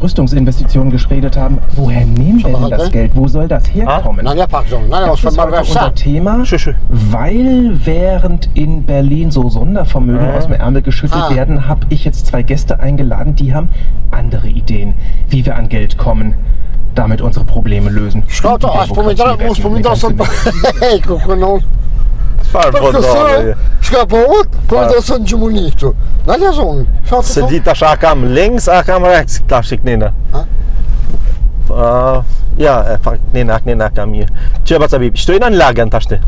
Rüstungsinvestitionen geredet haben. Woher nehmen wir denn das Geld? Wo soll das herkommen? Na ja pak zonë, na Das mos ist po marr heute vesh unser sa. Thema, Shu, shu. weil während in Berlin so Sondervermögen aus dem Ärmel geschüttelt Ah. werden, habe ich jetzt zwei Gäste eingeladen, die haben andere Ideen, wie wir an Geld kommen, damit unsere Probleme lösen. Shko Und to, die as po më Demokratie intra, mos retten. po më Eine intereson ganze po. Ej, ku ku non. Çfarë Për po do? kësaj, shka po ut, po më intereson Gjermani këtu. Na le zonë. Shka të Se thonë? di tash a kam links, a kam rechts tash i kënina. Ha? Uh, ja, e fakt kënina, kënina kam mirë. Që e baca bib, shto jena në lagen tash ti?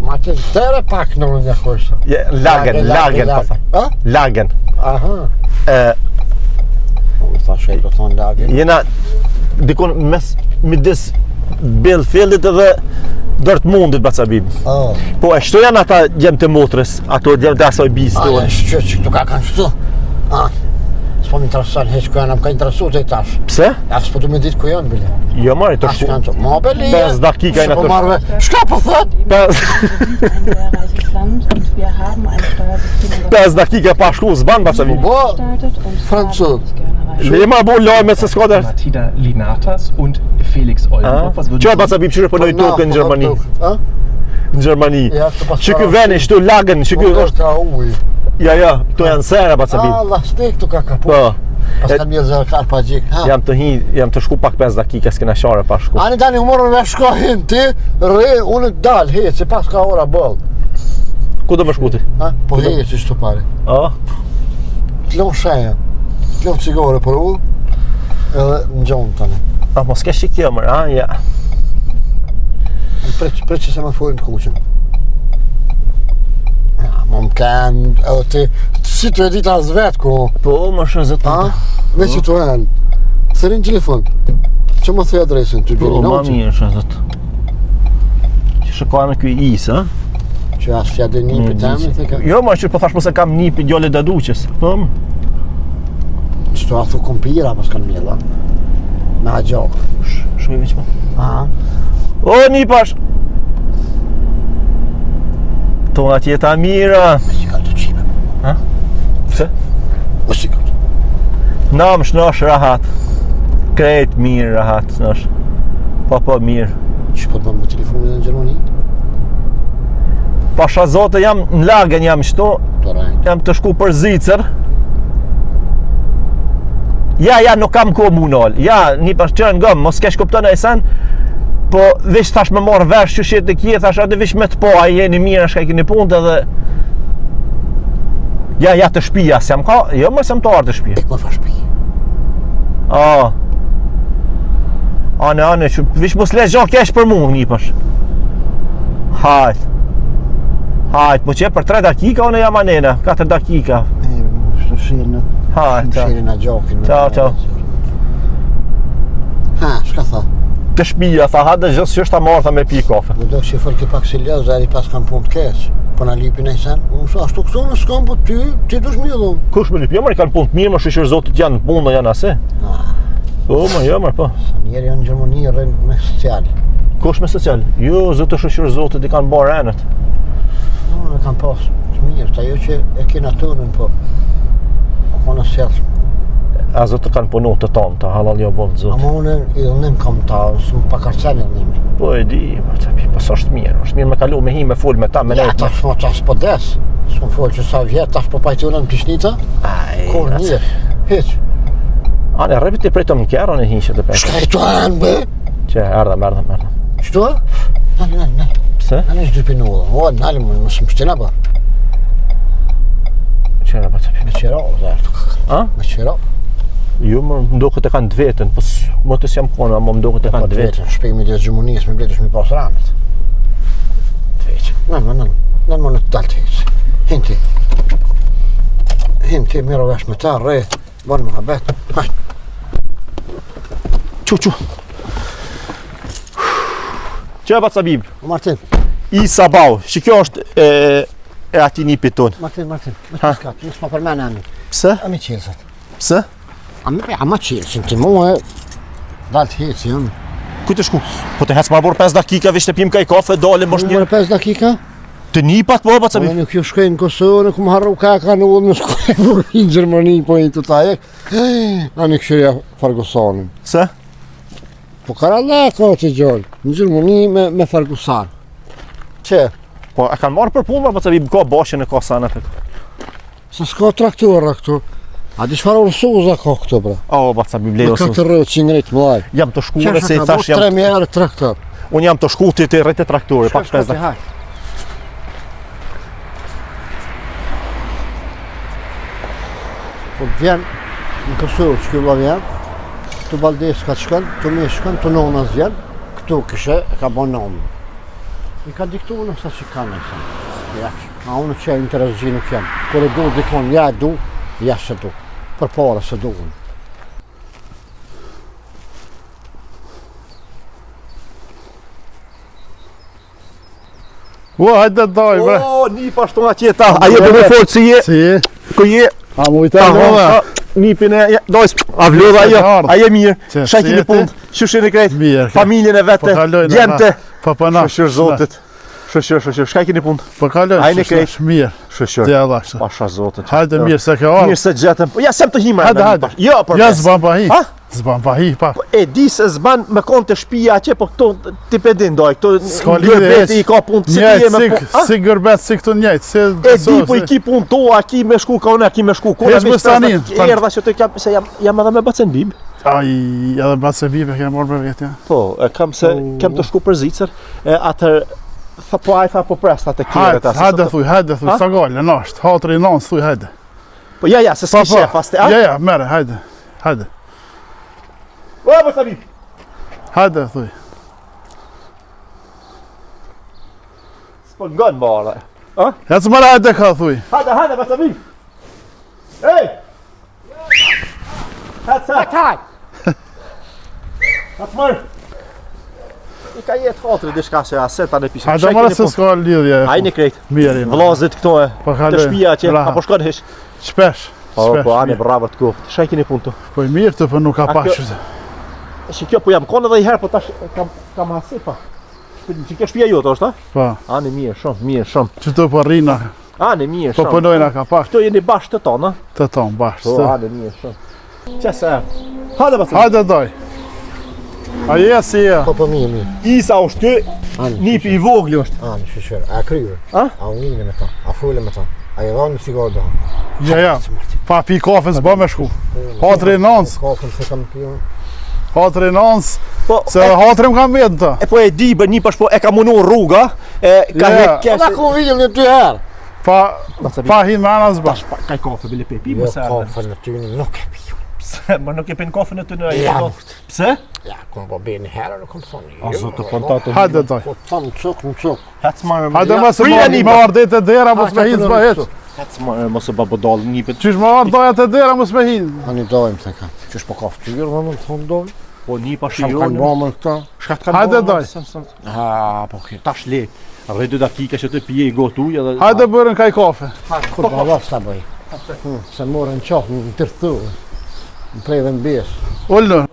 Ma të tëre pak në një kosha. Je, lagen, lagen, po tha. Ha? Lagen. Aha. E, Po më tha shej, do thonë lagen. jena dikun mes midis Bielefieldit edhe Dortmundit baca bib. Oh. Po e shto janë ata djem të motrës, ato djem të asaj bisë A, tonë. e shqë që këtu ka kanë shtu. A, s'po më intereson hiç ku janë, më ka interesu te tash. Pse? Ja, s'po du me ditë ku janë, bile. Jo mori, të Tash shku. kanë të. Ma bele. Pesë dakika janë Po ato. marrë. ve- Shka po thot? Pesë Wir sind ein sehr reiches Land und wir haben ein Steuersystem, in pesë dakika pa shku, s'ban baca bib. Po, gestaltet und da Franzos. würde ich gerne rein. Le ma bu lajme se s'ka der. Martina Linatas und Felix Oldenburg. Was würden Që e Sie baca bib që po në tokë në Gjermani. Ha? Në Gjermani. Ja, të pas Që ky veni, shtu lagen, që ky Po është është ka uji. Ja, ja, këto janë sera baca bib. Allah, stek këtu ka kapu. Po. Pas kanë mirë zërë karë pa gjik. Ha. Jam të hi, jam të shku pak 5 dakika, s'kena share pa shku. Ani tani u morën vesh shko hin ti, rri, unë dal, he, se pas ka ora boll. Ku do më shku ti? Ha? Po he, që shtu pare. A? Të lon sheja, të lon cigare për u, edhe në gjonë tani. A mos ke shikjo mër, a? Ja. Në Prit, prit që se më folin të kuqën. Ja, më më kanë, edhe ti, si të e dita as vetë ku, Po, më shën zot. ha? Veç që të enë. Thërin telefon. Që më thuj adresën, ty Po, gjeni ma në mirë shën zot. Që shikojmë ky is, a? Që as ja dhe një për temi, thika. Jo, më që po thash mos e kam nipi djalë daduqës. Po, më. Që të athu kumpira, pas kanë mjella. Me a gjokë. Shkoj veç më. Aha. O, nipash. Tona tjeta mira. Me si ka të qime. Ha? Pse? Me si ka të. Nam shnosh rahat. Krejt mirë rahat shnosh. Po po mirë. Që po të bëmë me telefonin në Gjermani? Pasha zote jam në lagen jam shtu, Të rajnë. jam të shku për Zvicër. Ja, ja, nuk kam kohë mu nal. Ja, një pas qërën gëm, mos kesh kupton e sen. Po veç thash me marr vesh që shit e kje, thash atë veç me të po, a jeni mirë, shka i keni punë edhe Ja, ja, të shtëpia, s'jam ka, jo më s'jam të ardhur të shtëpia. Ik më fa shpi. Ah. Ane, ane, që veç mos le gjo kesh për mu, një pash. Hajt. Hajt, po që për 3 dakika, unë jam anena, 4 dakika. E, shtë shirë në... Hajt, Shirë në gjokin. Ciao, ciao. Ha, shka tha? Të shtëpia, tha, hajde gjithë që është ta marrë, tha me pi kafe. Më do që i folke pak si lëz, ari pas kam punë të keq. Po na lipin e sen. Unë sa ashtu këtu në s'kam, po ty, ti dush mi dhon. Kush më lyp? Jo, mërë, kanë punë të mirë, më shyqyr zotit janë në punë, janë ase. Ah, Po, më, jo, mërë, po. sa njerë janë në Gjermani rrin me social. Kush me social? Jo, zotë shyqyr zotit i kanë barë enët. No, e kam pas të mirë, ta jo që e kena tënën, po. O po në sjellshme. A zotë kanë punu të tonë, të halal jo boftë zotë. Ama unë i dhënim kam ta, së më pak arcen i dhënimi. Po e di, po të po s'është mirë, është mirë me kalu, me hi, me fol me ta, me Ja, nejt. me- tash mo tash po des. S'kom fol që sa vjet, tash po pajtuar në Pishnica. Ai, Kur atë- mirë. Hiç. Ane, rrepit i pritëm në kjerë, anë hiqet e pesë. Shka i të anë, be? Që erdhëm, erdhëm, erdhëm. Qëtu? Nal, nal, nal. Pse? Nal është dy pinulla. O, nal, më mos më shtina pa. Që era pa të Me qira, o, dhe A? Me qira. Jo, më më duket e kanë të vetën, po s- më të s'jam konë, ama më duket e Po kanë të të vetën. vetën, shpejt me gjithë Gjermanisë, me bletush me pas ramët. Të vetën. Nal, më nal. Nal, më në të dalë të hecë. Hin ti. Hin ti, miro vesh me ta, rre. Bën muhabet. Hajt. Çu, çu. Që e pa Sabib? O, Martin, Isa Bau, që kjo është e, e ati nipit tonë. Martin, Martin. Me Ha. të skat, mos ma përmend emrin. Pse? A mi qelësat. Pse? A mi, a ma qelësin ti mua e dalë të hecë, jam. Ku të shku? Po të hec ma borë 5 dakika, veç të pim kaj kafe, dalim, është një... Më 5 dakika? Të nipat po, baca Unë nuk ju shkoj në Kosovë, nuk më harru ka ka në udhë, në shkoj në Gjermani, po i të ta e. A në këshyrja Fergusonin. Se? Po karalla ka që gjallë, në Gjermani me, me Ferguson. Që? Po, e kanë marrë për punë, baca Bib, ka bashën e ka sanat e Se s'ka traktora këtu. A di çfarë ursuza ka këtu, bre? O, baca Bib, lejo Në këtë rrë që ngrit mëlaj. Jam të shku dhe se i thash jam... 3.000 euro traktor. Unë jam të shku ti të rritë traktori, pak 5 Po vjen në Kosovë që kjo vjen, të Baldes ka të shkon, të me shkon, të nona vjen, këtu kishe e ka bo nonë. I ka diktu në sa që ka në sa. Ja, a unë që interes gjë nuk jam. Kur e du dikon, ja e du, ja s'e du. Për pare s'e du unë. Ua, hajde daj, bre. O, nipa ashtu nga qeta. A je për me fortë si je? Si je? Ku je? A mu i ta lodha? Nipin e, dojs, a vlodha jo, a je mirë, Që, Shka si keni je ti? punë, qysh jeni krejt, Mirë. familjen e vete, Po kalojnë, djemte, Po po na. shyqyr zotit, shyqyr, shyqyr, shka keni punë, Po kalojnë. A jeni shyqyr, krejt? Mirë. shyqyr, Ti e dhashë. pasha zotit. Hajde mirë se ke ardhur. Mirë se gjetëm, po ja sem të himra. Hajde, hajde. Jo, por Ja s'ban pa hi. Ha? S'ban pa hi pak. Po e di se s'ban me kon të shtëpia atje, po këto ti pe din doj, këto S'ka lidhje gurbeti hiç. i ka punë si ti Njëjtë, je me si, punë. Ha? si gurbet, si këtu njëjtë, si E di po i ki punë toa, ki me shku ka unë, ki me shku kona, Hiç mos tani, pa- erdha që të kam se jam jam edhe me bacën Bib. Ai, edhe bacë Bib e ke marrë me vete. ja. Po, e kam se kam të shku për Zvicër, e atër tha po ai tha po pres tha të Hajde, kjerët hajde thuj, hajde thuj, Ha? sa gale, nasht, hatri i nanë, thuj, hajde. Po ja, ja, se Po, s'ki po, shef as te, a? ja, ja, mere, hajde, hajde, O, baca Bib. hajde, thuj. S'po ngon më ora. Ec më hajde ka, thuj. Hajde, hajde, baca Bib. Ej! Hajde, hajde. Hajde, mërë. I ka jetë hatri diçka se ase tani pishe. Hajde më se s'ka lidhje. Ai në krejt. Mirë, jemi. Vllazit këto e. Po Të kalojmë. shtëpia atje, Rahat. apo shkon hiç? Shpesh. Po, shpesh, po, ane mirë. bravo të koftë. Shka i keni punë tu? Po i mirë të, po nuk ka A pas. kjo- Që kjo po jam konë edhe i herë, po tash kam kam hasi pa. Që kjo shtëpia jote është, a? Po, Ane mirë, shumë, mirë, shumë. që të po rrina, Ane mirë, po shumë. punojna ka pak, Këto jeni bashkë të tonë, a? të tonë bashkë. Po, të. ane mirë, shumë. Qese. Hajde baca. Hajde doj. A je si je? Po po mirë, mirë. Isa është ky, Ani, nipi i vogli është. Ani, shyqyr. A kryer? A? A u ngine me ta? A fole me ta? A i dhanë cigare do? Ja, ja. Pa pi kafe s'ba me shku. Hatri i nanës, Kafen se kam piju. hatri i nanës, Po, se edhe hatri më kam vetë në të. e po e di bë nipash po e ka munu rruga, e ka Ja. hek kesh. Na ku vijëm një dy herë. Pa, Baca pa hin me ana s'ba. Tash pa kaj kafe bile pe pi Jo, më se erdhe. kafen në ty nuk e piju. Pse, më nuk e pin kafe në ty në Ja, ai. Pse? Ja, kom po bën një herë, nuk kom thonë. A zot të pontato. Hajde doj. Po të thonë cuk, në cuk. Hec marr. Hajde mos e Prija më nipa. më ardhe te dera mos me hin s'ba hiç. Hec marr, mos e bë budall nipit. Qysh më ardh doja te dera mos me hin. Ani dojmë të ka. Qysh po ka ftyrë, më më thonë dojmë. Po nipa Sham shijon. kanë bo më këta. Shka të kanë Hajde, bo, doj. s'm- s'm- Ha, po kjo. Tash le. Rri dy dakika që të pije i gotu edhe Hajde bërën kaj kafe. Kur ba Allah s'ta bëj. Hmm, Se morën qafë në tërthu. Në prej dhe në besë. Ulë.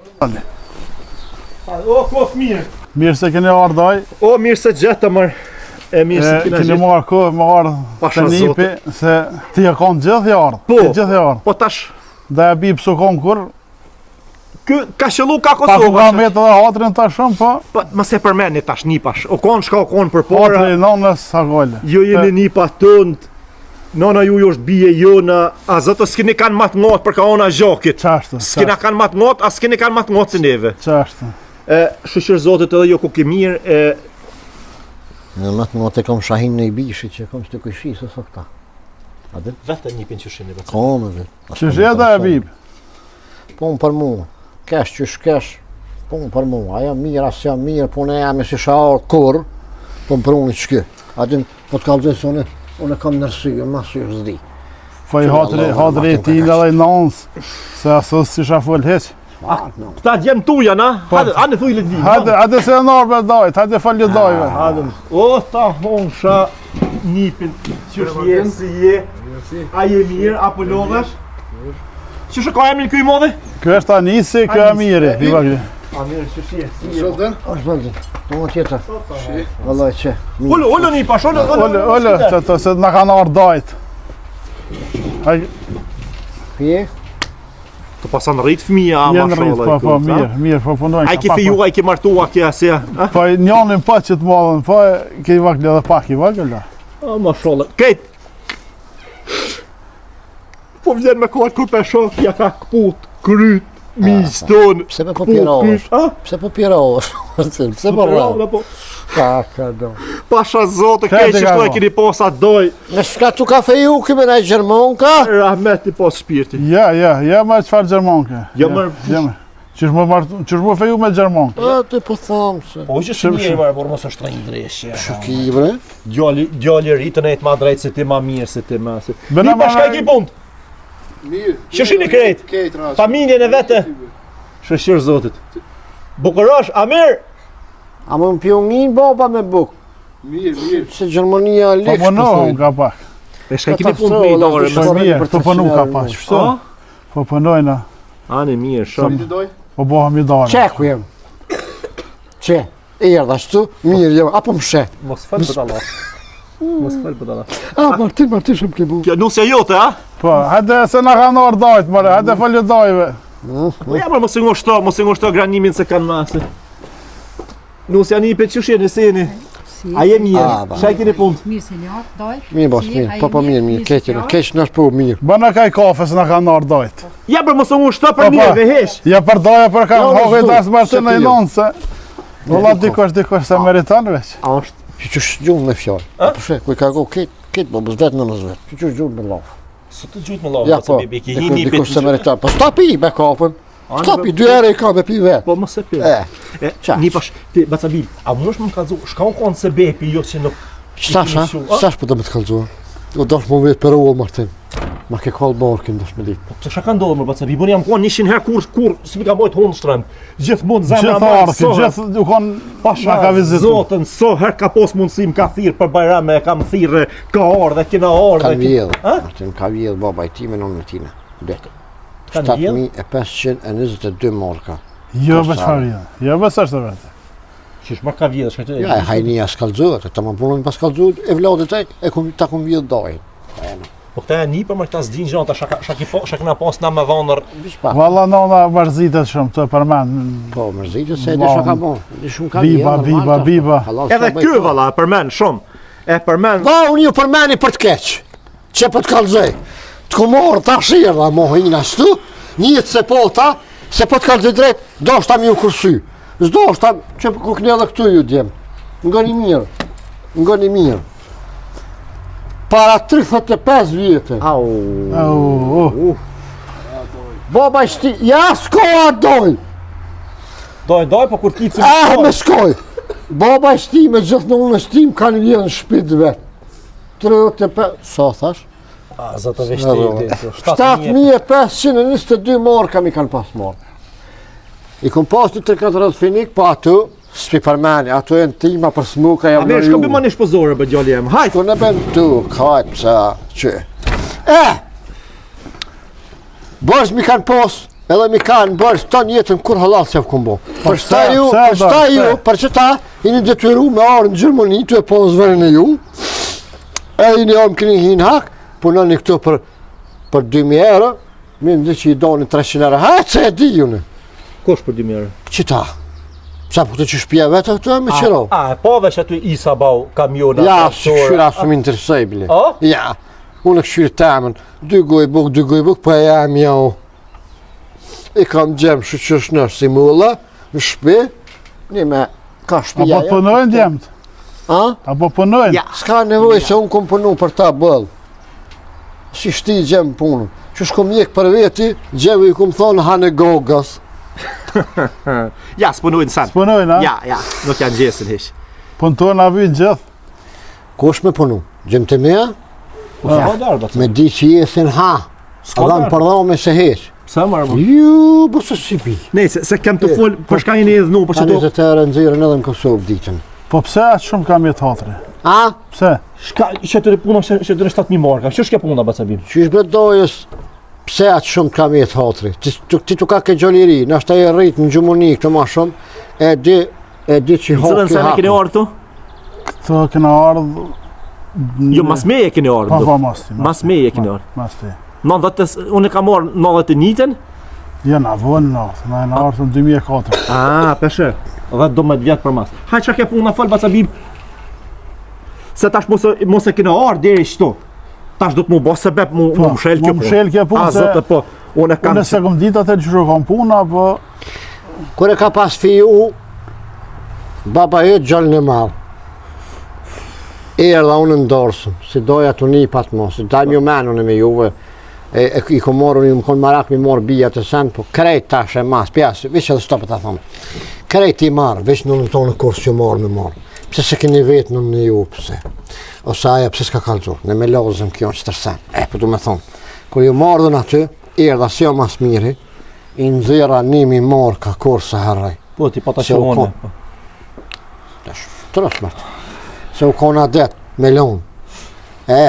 O kof mirë. Mirë se keni ardhur daj. O mirë se gjetëm mër. E mirë se E, kena Keni gjetë. marrë kohë me ardhë Pasha të nipi, se ti e kanë gjithë i ardhë. Po. Ti gjithë i ardhë. Po tash Daja Bib s'u kon kur, ky ka qellu ka pa ku Kosova. ka metë edhe hatrin tash shumë, po Po mos e përmendni tash nipash. O kon shka o kon përpara. hatri i nanës sa gole. Jo jeni nipa tënd. Nona ju është bije jona, a zotë s'keni kanë më të ngot për ka ona gjakit. Qashtu, S'kena kanë më të ngot, a s'keni kanë më të ngot se neve. qashtu. E shyqyr Zotit edhe jo ku ke mirë, e Në më të më të kom shahin në i bishit që kom së të këshi se sot këta. A dhe? vetëm nipin që shini vetë. Kom e vetë. Qysh je daja Bib? Punë për mua. Kesh qysh kesh, punë për mua. Ajo mirë, as jam mirë, punë e jam e si shaor kur, po më pruni që kë. A din, po të kallëzoj se unë, unë kam nërsy, ma sy s'di. Po i hatri, Allah, hatri i Allah, tin edhe i nanës, se aso s'isha fol hiç. Ah, no. Këta djem tuja na, hajde, hajde thuj le të vinë. Po. Hajde, hajde se e narë dajt, hajde falju dajve. Hajde. O ta honsha nipin, qysh je, si je, a je mirë, apo lodhesh? Qysh e ka emrin ky i madhi? Ky është Anisi, ky Amiri. I bak. A mirë, që shie, si je? Shëlden? Është vëllë. Po më tjetër. Vallai që. Ulu, ulu një pash, ulu, ulu. Ulu, ulu, të të se na kanë ardhë dajt. Ai Pje? Të pasan rrit fëmija, janë rrit, mashallah. po, po, mirë, mirë, po punojnë. Ai ke feju, ai ke martua, ke asja. A? Po njonin po që të madhën, po ke i vogël edhe pak i vogël. a. A, mashallah. Krejt. Po vjen me kohë kur pe shoh, ja ka kput, kryt, miq ton. Pse po pirohesh? A? Pse po pirohesh? Pse po rrah? Po. Ka ka do. Pasha zotë, Krejt krejt e që ka shtu e bo. keni posa doj. Me shka tu ka feju ky me naj gjermonka? Rahmet i pos shpirti. Ja, ja, ja, më çfarë gjermonke. Jo, mër- Ja, më. Qysh më martu, qysh më feju me gjermonke. Po ti po tham se. Po që si mirë, por mos është një dreshje. Ki bre? Djali, djali rritën e ma drejt se ti, ma mirë se ti, ma se. Bëna Një pa ma- shka i ki punt? Mirë. Shëshini krejt? Krejt rast. Familjen e vete? Shëshir zotit. Bukurosh, a mirë? A më më pju një baba me buk? Mirë, mirë. Se Gjermania Po lek. punohem ka pak. E shka i keni punt me i dorë? Po mirë, po punu ka pak, shto? A? Po punojna, Ani mirë, shumë. Ti doj? po bohem i darë. Qe ku jem? Qe? Erdha ashtu, mirë jem, apo më sheh? Mos fal budalla. Mos fal budalla. A, Martin, Martin shumë ke bu. Kjo nusja jote, a? Po, hajde se na kanë ardhë dajt, more, hajde falju dajve. Po ja, mos e ngushto, mos e ngushto granimin se kanë masë. Nusja një pe qysh jeni, si jeni? A je mirë? A, ba. Qa i keni punt? Mirë se një doj. Mirë, bos, mirë, po po mirë, mirë, keq, jena, keq në shpu, mirë. Bëna kaj kafe se na kanë ardhë dajt. Ja, për mos e ngushto për Po, po. njerëve, hesh. Ja për daja për kanë Jo, hogë s'du, das Martin se në piju. nonë se. Valla dikush dikush se meriton veç. A është? Që që është gjumë me fjalë. Po sheh, ku i ka go keq, keq babës vet nënës vet. Që që është gjumë me llaf. Së të gjujt me lavë, Ja po, po, bebi, ki dikush një dikush se meriton. Po s'ta pi me kafen. S'ta pi, dy herë i ka me pi vet. Po mos e pi. E, E, qa? një pash, ti Bacabil, a mundesh më më kallzu, shka u konë se bepi jo që nuk Shtash, ha? Shtash po do me të kallzua. O dosh më vetë për ullë, Martin. Ma ke kallë barkin, dosh me ditë. Po pse çka ka ndodhur më Bacabil? Unë jam konë 100 herë kur kur s'mi ka mbajt hunë shtrem. Gjithmonë zemra Gjithë ma ardhë, so herë- gjithë u konë Pasha na ka vizitu. Zotën, so herë ka pos mundësi më ka thirr për Bajram e kam thirrë, ka ardhë, kena ardhë. Kanë vjedhë, Ha? Martin, ka vjedhë baba i ti me nënën e tina. Det. Kanë vjedhë? 7522 marka. Jo, be çfarë janë. Jo, be s'është e vetë. Qysh më ka vjedhë, shka të Ja, e hajnia s'kallzohet, e tamam punën pas kallzohet, e vladit e, e kum, ta kum vjedhë dajin. Po këta janë nipër, më këta s'din gjë, ta shaka shaki po, shaka na pas na më vonër. Vish pak. Valla nona mërzitet shumë të përmend. Po, mërzitet se e di çka ka bon. Di shumë ka Biba, vjedhë, biba, normal, tash, biba. po. Halal, Edhe s'ka bëj ky po. valla e përmend shumë. E përmend. Va, unë ju përmeni për të keq. Që po të kallzoj. Të ku morë ta shirë, mohina ashtu, njët se po ta, se po të kallzoj drejt, do mi ju kursy. S'do që ku këni edhe këtu ju djem. Ngoni mirë, ngoni mirë. Para 35 vjetë, Au. Au, baba i shti, ja s'ko a doj, Doj, doj, po kur ti ah me shkoj. Baba i shti me gjithë në unë e shtim kanë vjenë në shpit vetë. 35, sa thash? A, zotë vesh ti. 7522 marka mi kanë pas marrë. I kom pas të 3-4 finik, po ato, s'pi përmeni, ato janë tima për smuka A jam mirë, shko bëj më një shpozore bë djali jem. Hajt. Shko në ben tu, kajt, pse, që. E! Borës mi kanë pas, edhe mi kanë borës tanë jetën kur halal se kum bo. Për shta pse, ju, pse, për shta pse? ju, për që ta, jeni detyru me arë në Gjermani, të e pas vërin e ju, edhe jeni arë më keni hinë hak, punoni këtu për, për 2000 euro, mi më di që i doni 300 euro, ha, se e di ju në, Kush për 2000 euro? që ta, pse po këtë që shpia vetë këtu e me qero. A, e po vesh aty Isa bau kamiona. Ja, traktorë. së këshyra së më interesoj, bile. A? Ja, unë e këshyri temën, dy goj buk, dy goj buk, po e jam jo. I kam gjemë shu që është në si mulla, në shpi, një me, ka A shpia. po punojnë djemt? A? A po punojnë? Ja. S'ka nevojë se unë kom punu për ta bëll. Si shti gjemë punën. Që shkom jek për veti, gjemi i kom thonë hanë gogës. Ja, s'punojnë sen. Punojnë, a? Ja, ja, nuk janë gjesin hiç. Punëtorë na vynë gjithë. Kush me punu? Gjemë të mea? Po s'ka darë, baca. Me di që jesin ha. S'ka A dhanë darë. përdhome se heq. Pse marrë? mo? Ju, bo se si pi. Nejse, se kem të fol për shka jeni idhnu, po Ka që do 20 euro nxjerrën edhe në Kosovë ditën. Po pse aq shumë kam jetë hatri? A? Pse? Shka, që të puna që të 7000 marka. Ç'është kjo puna baca bim? Qysh bre dojës? Pse atë shumë të ka met hatri? Ti, ti, ti tu ka ke djalë i ri, nashta je rrit në gjumuni këtu ma shumë, e di, e di që Në cilën haki sene keni haku. ardhur këtu? Këto kena ardhë... Jo, mas meje keni ardhur. Po, po, mas ti. Mas meje keni ardhur. Mas ti. 90, unë e kam marrë 91-ën. Jo, na vonë në ardhë, na na ardhë në 2004. Ah, peshe. Dhe 12 vjet për mas. Haj çka ke puna fol baca Bib. Se tash mos mos e kena ardhur deri këtu. Tash do të mu bë sebep mu Po, mu mshel kjo mu mshel kjo punë A se- zotë po. Unë e kam Unë se kom ditë atë që kam puna, po Kur e ka pas fiju, baba jot djalin e madh. Erdha unë në dorsëm, si doja të nipat mo, si dajmë ju menën e me juve, e, e i kom morë, unë ju më konë marak mi morë bija të sen, po krejt tash e mas, pjas, veç edhe stopë ta thomë. Krejt i marrë, veç në në tonë kur s'ju marrë me marrë. Pse se keni vetë në në ju, pse? Ose aja, pse s'ka kalzu? Në me lozëm kjo që tërsen. E, po du me thonë. Kur ju marrë dhe në aty, erdha si o mas miri, i nxjerra një mi marka kur se harroj. Po ti pata Se u qone. kon. po. Tash, tërës mërtë. Se u kona det, me lonë. E,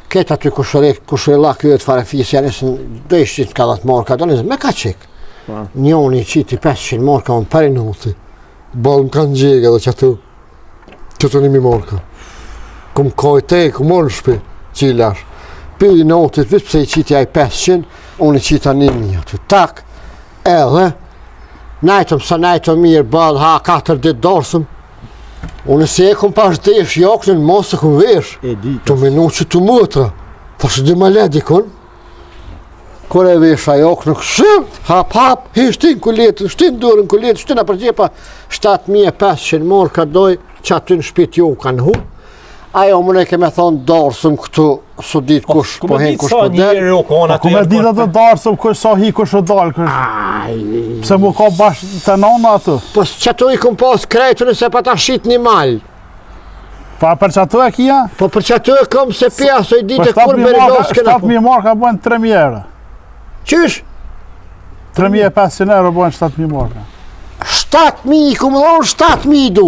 këtë aty kushëri, kushërilla kjo të farefis, janë nisën, do i shqit ka 10 marka, do nisën, me ka qik. Po. Njoni i qiti 500 marka, unë për i nuti. Ballë më kanë gjegë edhe që aty, që të një marka. Kum kojte, kum morë në shpi, që i lash. Pi i notit, veç pse i qiti ai 500, unë i qita 1000 aty. Tak, edhe, najtëm sa najtëm mirë, bëllë, ha, 4 ditë dorsëm, unë si e kum pas desh, jokën, mos e kum vesh. E di. Të menu që të mutra, thashë di ma le dikun, kur e vesha jokën, këshim, hap hap, hi shtin kuletën, shtin durën kuletën, shtin a përgjepa, 7500 marka doj, që aty në shpit ju kanë hu, ajo më ne ke me thonë dorsëm këtu, su dit kush po hen, kush po del, Njeri u kon aty. ku me ditë atë darsëm, kush sa hi, kush u dalë, kush... Pse mu ka bash të nona aty? po që ato i kum pas krejtën se pa ta shit një mal, Pa për që ato e kija? po për që ato e kom se pja, so i Po ditë kur 7000 beridos marka, kena, 7000 marka bojnë 3000 euro. qysh? 3500 euro bojnë 7000 marka. 7000, i kum dhonë 7000 du.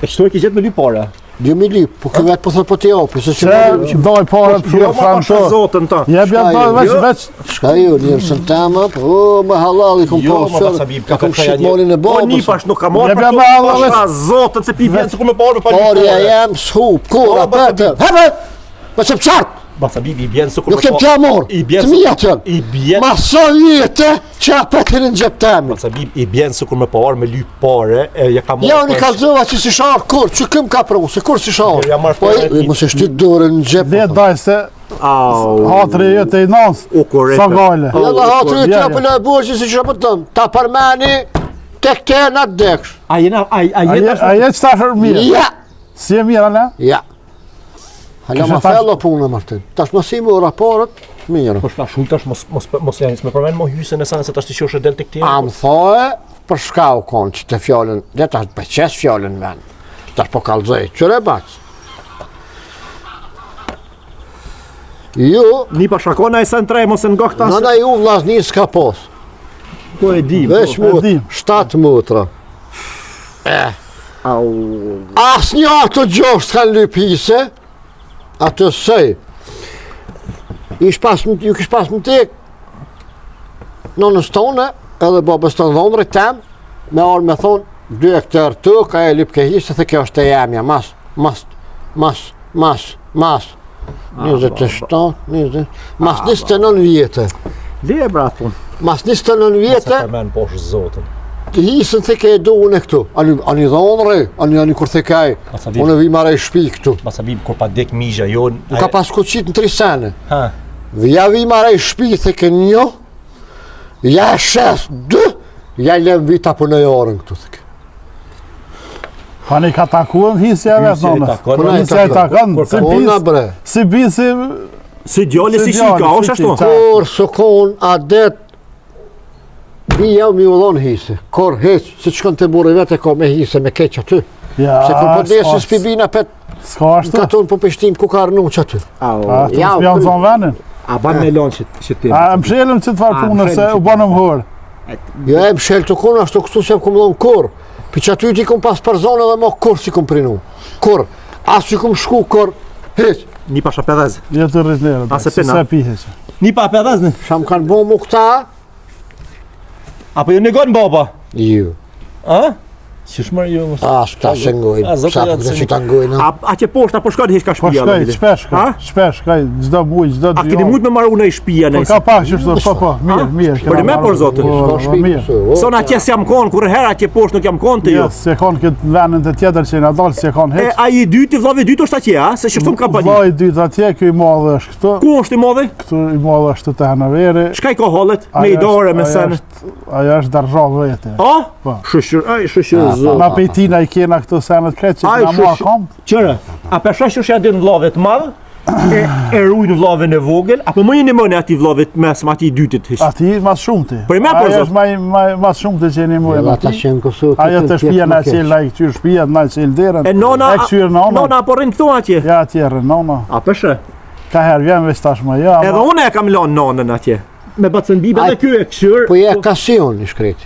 E çto e ki gjetë me ly pare. Dy mi lyp, po ky vetë po thot po t'i japi, se që Se doj pare për Jo, shumë ma shanë pasha to. zotën ta. Jep jep Shka doj ju? veç Jo. veç Shka ju, njerësën tema, po o, më halal i kom Jo, pas, ma baca Bib, ka kom kërkaj shit molin e Po babës. një pash nuk ka marrë Jep, për jep, to. Allah, Pasha zotën se pi vjen sikur me parë me pa ly Porja pare. jem s'hup, kur, Po, baca apetë, hebe, më që qartë, Baca Bib i vjen sikur nuk kem t'ja morë, I bjen të mija t'janë, I bjen ma sa jetë që apet në xhep temi. Baca Bib i bjen sikur me parë me ly pare, e ja ka marrë. Ja, unë i për- kallzova që si sharë kur, që këm ka pru, se kur si sharë. Ja marr Po, pare i- mos e shtyt dorën në xhep. dhe po daj se Au. hatri jo të i nans. U korrekte. Sa gale. thon. Ja, hatri Ja, të ja. po na bësh si çfarë po të thon. Ta përmeni tek te na deksh. A jena a a A jena je a je që tash është mirë? Ja, Si e mirë, ale? ja. Hala Kishe ma tash- fello puna Martin. Tash mos i më raportet, mirë. Po shka shumë tash mos mos mos janë më përmend mo hysën e sa se tash ti shosh del tek ti. A më thoe, për shka u konë që të fjallën, dhe tash të qes fjallën në vend. Tash po kallzoj, qyre bac? Ju, Ni pa shakon ai sen tre mos e nga këta. nëna ju vllazni s'ka pos. Po e di. Veç e mut, di. shtatë mutra. Eh. Au. Asnjë ato gjosht s'kanë lyp hise, ato sëj. Ish pas, ju kish pas më tek, nonës tonë, edhe babës tonë dhomrit tem, me orë me thonë, dy hektar tokë, ajo lyp ke hise, the kjo është e jemja, mas, mas, mas, mas, mas, 27, 20, mas 29 vjetë, Le bra pun. mas 29 Mos e vjetë, përmend poshtë zotën. të hisën the ke e du unë e këtu, ani, ani dhonre, ani, ani kur the ke aj, Baca Bib, unë vi marrej shpi këtu. baca Bib kur pa dek mizha jon. Nuk ka pas kuqit në tri sene. Ha. Ja vi marrej shpi, the ke një, ja e shes, dy, ja lem vita punoj orën këtu, the ke. Pa një ka takuan hisja e vetë Hisja i nonës. takon, Po na i Hisja i takon. takon, si Puna bis, bre, si bis, si... Si djali si Si djali, shika, si është ashtu. qika. kur së kon adet, bija mi u dhonë hise, kur hiq, si që shkon të burri vetë e ka me hise, me keq aty. Ja, Se kur po desi s'ka- s'pi bina pet, S'ka në ashtu. katun po peshtim, ku ka arnu që aty. Au. A, të Ja, mos janë kry. zonë venin. A ban me lon që që ti. A, më shelëm që të farë A, punë mshelëm se që u banëm hërë. Jo e mshel të kun, ashtu këtu se kum dhonë kur. Pi që aty ti kum pas përzonë edhe mo kur si kum prinu. Kur. As që kum shku kur. Hiq. Një pasha pedhez. Jo të rrit lere. A, se se pina? se pihe që. Një pa pe dhazni. Sa më kanë bo mu këta? Apo ju ngon baba? Ju. A? Qysh më ju mos. A, s'kta se ngojnë. A, zoti Sa janë po se që ta ngojnë. A, a që poshtë, apo shkon hiç ka Po shtëpia? shkoj, vëllai? shpesh shkoj, Ha? shpesh shkoj, çdo muaj, çdo A dy keni javë. mujt me maru në shtëpia Po nëse? ka pak që shto, po po, mirë, mirë. Për me, por zotin. Po, S'ka po, shpi. mirë. O, Son atje s'jam kon, kur herë atje poshtë nuk jam kon te ju. Jo, se kanë këtë vendin të tjetër që na dalë, se kanë E hiç. ai i dyti, vllavi i dytë është atje, a? Se që këtu ka pani. Vllai i dytë atje, ky i madh është këtu, Ku është i madhi? këtu i madh është te Hanoveri. Çka i ka hallet? Me Ajo i dore, është- me ajo sen. është- Ajo është darzha vete. A? Po. Shëshir, ai shëshir A, zot. Na pejtina i kena këto senet krejt që Ai, kena marrë shush- kom. Qëre, a pe shoh që ja din vllavit të madh? E, e rujnë vllavin e vogël, apo më jeni mëne atij vllavit mes, atij i dytit hiç. Ati mas shumti. Për me, por Ajo zot. është ma, ma, mas shumti që jeni mujë. Edhe ata që janë në Kosovë. Ajo këtë të shtëpia tjetë na më keq. qel, na i kqyr shtëpia, na i qel derën. E nona, e kqyr nona. Nona apo rrin këtu atje? Ja atje rrin nona. A pe sheh? Ka herë vjen veç tashmë, jo, ama Edhe unë e kam lënë nonën atje. Me bacën Bibe Ai- dhe ky e kqyr. Po je kasion i shkreti.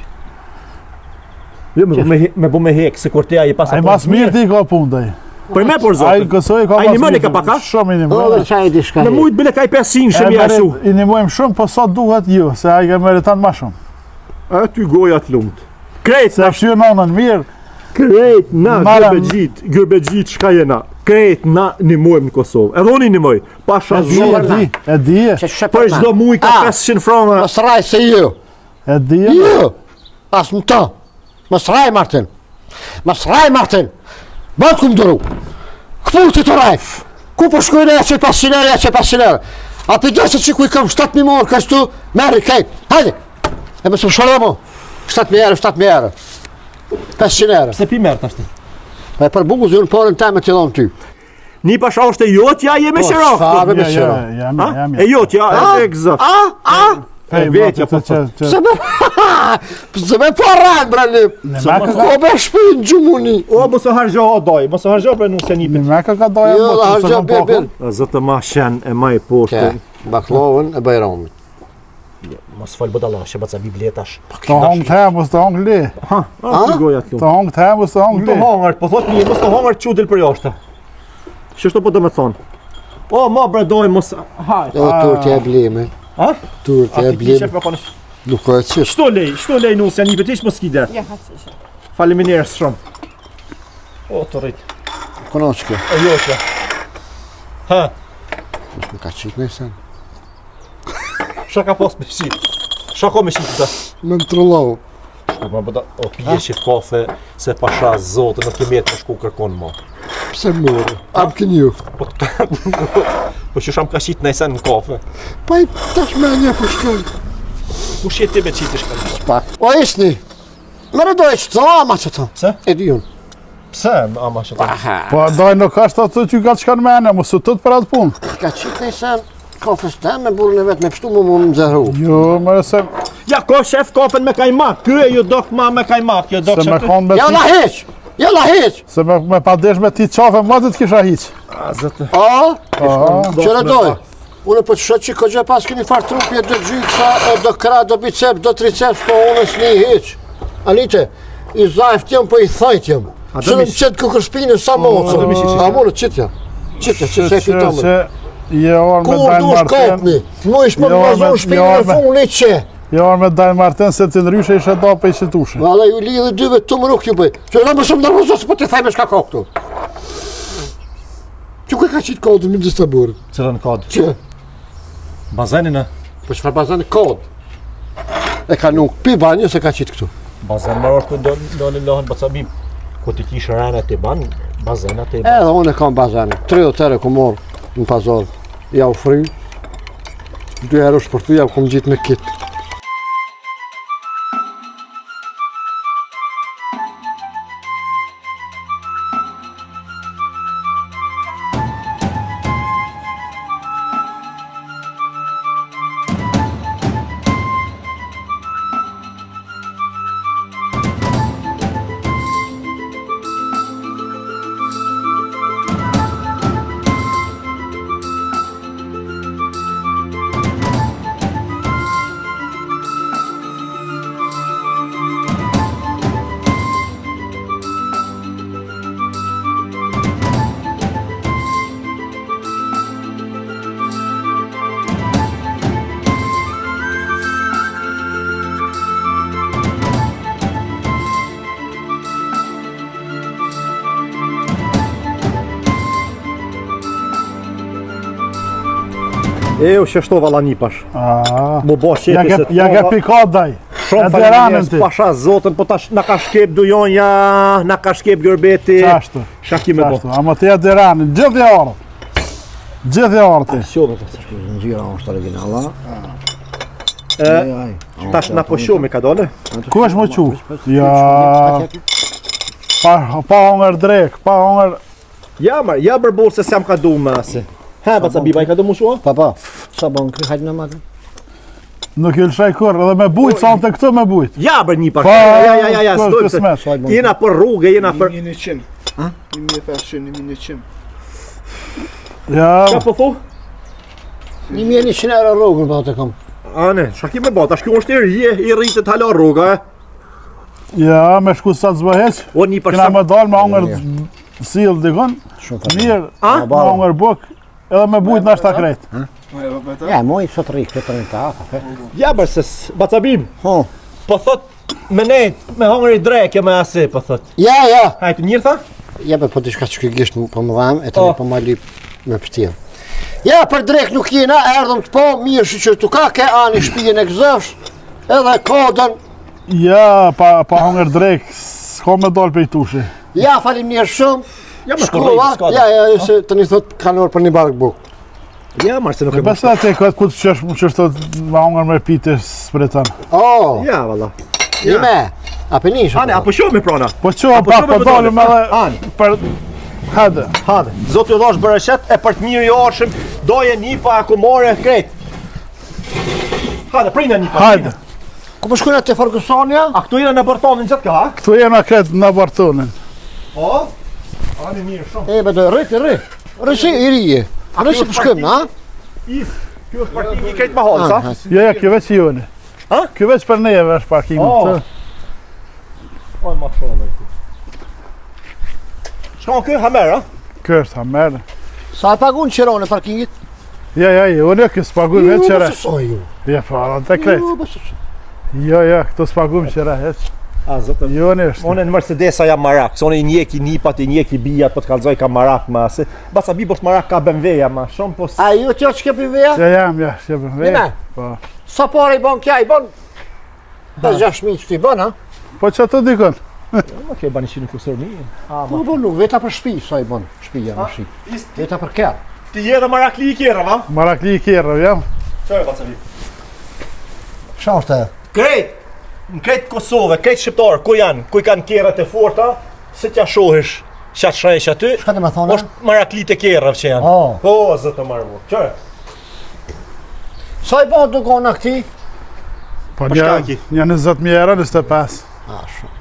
Jo, me, me, me bu me hek, se kur te ai pas ai mas mirë ti ka punë dai. Për me por Ai zotin. në Kosovë ka Ai mas një mëne mirë ka paka? Shumë i Po nimojmë. dhe çaj diçka. Me mujt bile ka i 500 E shemi merit- ashtu. I nimojmë shumë, po sa duhet ju, se ai ka meriton më shumë. A ty goja të lumt. Krejt Se e kqyr nonën mirë, Krejt na Mara- gyrbexhit, gyrbexhit çka jena. Krejt na nimojmë në Kosovë. Edhe unë i nimoj. Pasha e di, e zotin. di, e di, Që shë Për çdo muaj ka Ah. 500 franga. Mos rraj se ju. e di. Ju. As në të. Mos rraj Martin. Mos rraj Martin. Bëtë ku më duru. Këpu të të rraj. Ku po shkojnë e që 500 euro, e që 500 euro. A për do se që ku i kam 7.000 marë kështu, merri krejt. Hajde. E mos më shorë mo. 7.000 euro, 7.000 euro. 500 euro. Pse pi merr tash ti? E për buzë, unë parën teme të dhonë ty. Një pasha është e jotja, je me Po, qira. çfarë me Jo, jo, qira? Jam, Ha? jam. E jotja, e egzakt. A? A? E vetja, po, që që Pse me... Pse me parën, brali? Në me ka Ko be shpi në gjumuni? O, mos e harxho o doj, mos e harxho për nuse nipit. Në me ka ka doja Jo, më dhe të harxho se kom bir, po. bir. Zotë ma shen e ma i poshtë. Ke, bakllavën e bajramit. Mos fol budallashe, baca bibletash. Të hongë të mos të hongë li. Ha, a, ty goja të Të lumë. hongë të mos të hongë Të li. hongër, po thot mirë, mos të hongër çudil për jashtë. Qështu po do me thonë. O, ma bre doj, mos... Hajt. Edhe turtja e bleme. Ha? Turtja e A ti kishe bleme. me konë... Nuk ka e qështë. Shto lej, shto lej nusja një petish mos ki dert. Ja, hat sicher. Faleminderit shumë. O, të rrit. Kono që kjo? E jotja. Ha, Mos më ka qitë në sen. Shka ka pas me shit? Shka ka me shit të? Me më trullau. Shku më bëda, o pije shit kafe, se pasha zotë, nuk kemi jetë me shku kërkon mo. Pse more? A më këni ju? Po të Po që sham ka shit në sen në kafe. Pa i tash me një po shkon. Kush je ti me qitë shkon? Pak. O isni. Më rëdoj që të ama që të. Pse? E di unë. Pse ama që të? Po doj nuk është ato që ka të shkon mene, mos u tut për atë punë. Ka qitë në sen kafës tem me burrin e vet me pshtu mu më më zehru. Jo, më se Ja, ko shef kafen me kajmak, ky e ju dok ma me kajmak, ju dok se me kon me Ja ti, la heq! Ja la heq! se me me pa desh me ti qafe, më të kisha hiq. A, zëtë. A? Po. Që rëdoj? Unë po të shoh që kogja pas keni farë trupi e do gjyksa, e do kra, do bicep, do triceps, po unë s'ni hiq. Anite, i zajft jam, po i thajt jam. A do Se mi më qetë kukër shpinë, sa A do mi mocë. shi- A mërë, qitja. Qitja, që se fitomën. Se je orë me Kur Dajn dush Martin, kopni, mu ish më Jo, më me- shpinë jo, në me- fund një që. je orë me Dajn Martin se ti ndryshe ishe do për i qetushe. Valla ju lidhi dyve të më nuk ju bëj. Që në më shumë nervozo se po t'i thaj me shka ka këtu. Që ku e ka qitë kodën midis të burrit? Cilën kod? Që? Bazenin e? Po çfarë bazën kod? E ka nuk pi banjës e ka qitë këtu. Bazen më është do do në lohen baca bib. Ku ti kish rana të ban, bazen atë e ban. Edhe unë e kam bazenin. 30 euro ku morë në pazar. Ja u fry. 2 euro shpërtu, ja u kom gjitë me kit. E, u që shto valla një pash. Ah. Mu bo Ja qefi ke se ja ke pika daj. Shumë E faleminderit, ti. pasha zotën, po tash na ka shkep dujon ja, na ka shkep gërbeti. Qashtu. Shka ki me bo? Qashtu. Ama ti e deranin, gjithë e ardhë. Gjithë e ardhë ti. Shobe, po tash. Zinxhira është originala. E, tash na po shohim ka dole. Ku është më qu? Ja, pa, pa hongër drek, pa hongër... Ja, mar, ja bër burr se s'jam ka du më asë. Ha, baca biba i ka du mu shua? Pa, pa, sa bon kry hajtë në matë? Nuk i lëshaj kurrë, edhe me bujt, sa të këtu me bujt. Ja, bër një pak. Pa, Ja, ja, ja, ja, po, stojmë se. kısmet. Sa i bon? Jena për rrugë, jena për 1100. 1500, 1100. Ja, Çka po thu? 1100 euro rrugën, po të kom. Ane, çka ki me bë? Tash kjo është e ri, i rritet hala rruga, e. ja, me shku sa të zbëheq. O një për Kena sa me dalë me hongër sill dikon, Shumë faleminderit. mirë, A? me hongër buk, edhe me bujt nashta krejt. Ja, moj, sot rri, këtë të ta, pa, Ja bër se s- baca bib. Ho. Po thot me ne, me hongër i drekë me asi, po thot. Ja, ja. Hajde mirë tha? Ja, be, po diçka që ky gisht po më dhem, e tani Po. po ma lyp me pështjell. Ja, për drek nuk jena, erdhëm të po, mirë shyqyr tu ka, ke ani shtëpinë e gëzofsh, edhe kodën. Ja, pa, pa hongër drek, s'ka me dalë prej tushi. Ja, faleminderit shumë. Ja, më Shkolla, s'ka. ja, ja, se tani thot kanë orë për një bark buk. Ja, marr se nuk e Besa atë këtë ku të qesh, që është me hongër me pite s'pretan. Oh, Ja, valla. ime, a penish. Ane, apo shohim prona. Po që, Apo pa, shohim po po dalim dalim. edhe Anë. për... Hajde. Hajde. Zoti u dhash bereqet e për të mirë i arshëm, doje nipa e kumore krejt. Hajde, prina nipa. Hajde. prina. Ku po shkojnë atë Fergusonia? A këtu jena në Bartonin gjatë ka, ha? Këtu jena kretë në Bartonin. Po. Ani mirë shumë. E, be, do, rri, rri. Rri si i rije. Rri si po shkojmë, ha? Is, ky është parkingi krejt më hollë, sa? Jo, jo, kjo veç i joni. Ha? Kjo veç për neve është parkingu. Oh. këtu. Oj, mashallah. Shkon ky Hamer, ha? Kjo është Hamer. Sa e pagun qiron e parkingit? Ja, ja, jo, unë kjo s'pagujmë veç qëre. Jo, jo. Ja, po, edhe të krejt. Jo, bos, Jo, jo, këtu s'pagujmë qëre, heq. A, zotëm. Jo, unë është. Unë në Mercedesa jam marak, se unë i njeki nipat, i njeki bijat, po të kallzoj kam marak ma se. Basa bi bos marak ka BMW-ja ma shumë, po s- A ju të që ke BMW-ja? Ja, jam, ja, që BMW. Nime. Po. Sa pare i bon kja, i bon? 5-6 mijë që ti bon, ha? Po që ato dikon? Ma kjo e bani 100 kusur mijë. A, ma. Po, po, nuk, veta për shtëpi sa i bon, shtëpia në shi. Is, Veta për kerr. ti je edhe marakli i kjerra, va? Marakli i kjerrëve, jam. Çfarë baca bi? Sa është ajo? Krejt, në krejt Kosovë, krejt shqiptar, ku janë, ku i kanë kjerrat e forta, se t'ja shohish qatë shresh aty, Çka do të thonë? është marakli të kjerrave që janë. Oh. Po, zëtë marrë bu. Çfarë? Sa i bon dugona këti? Po Po një, shka ki? një 20.000 euro, 25. A, shumë.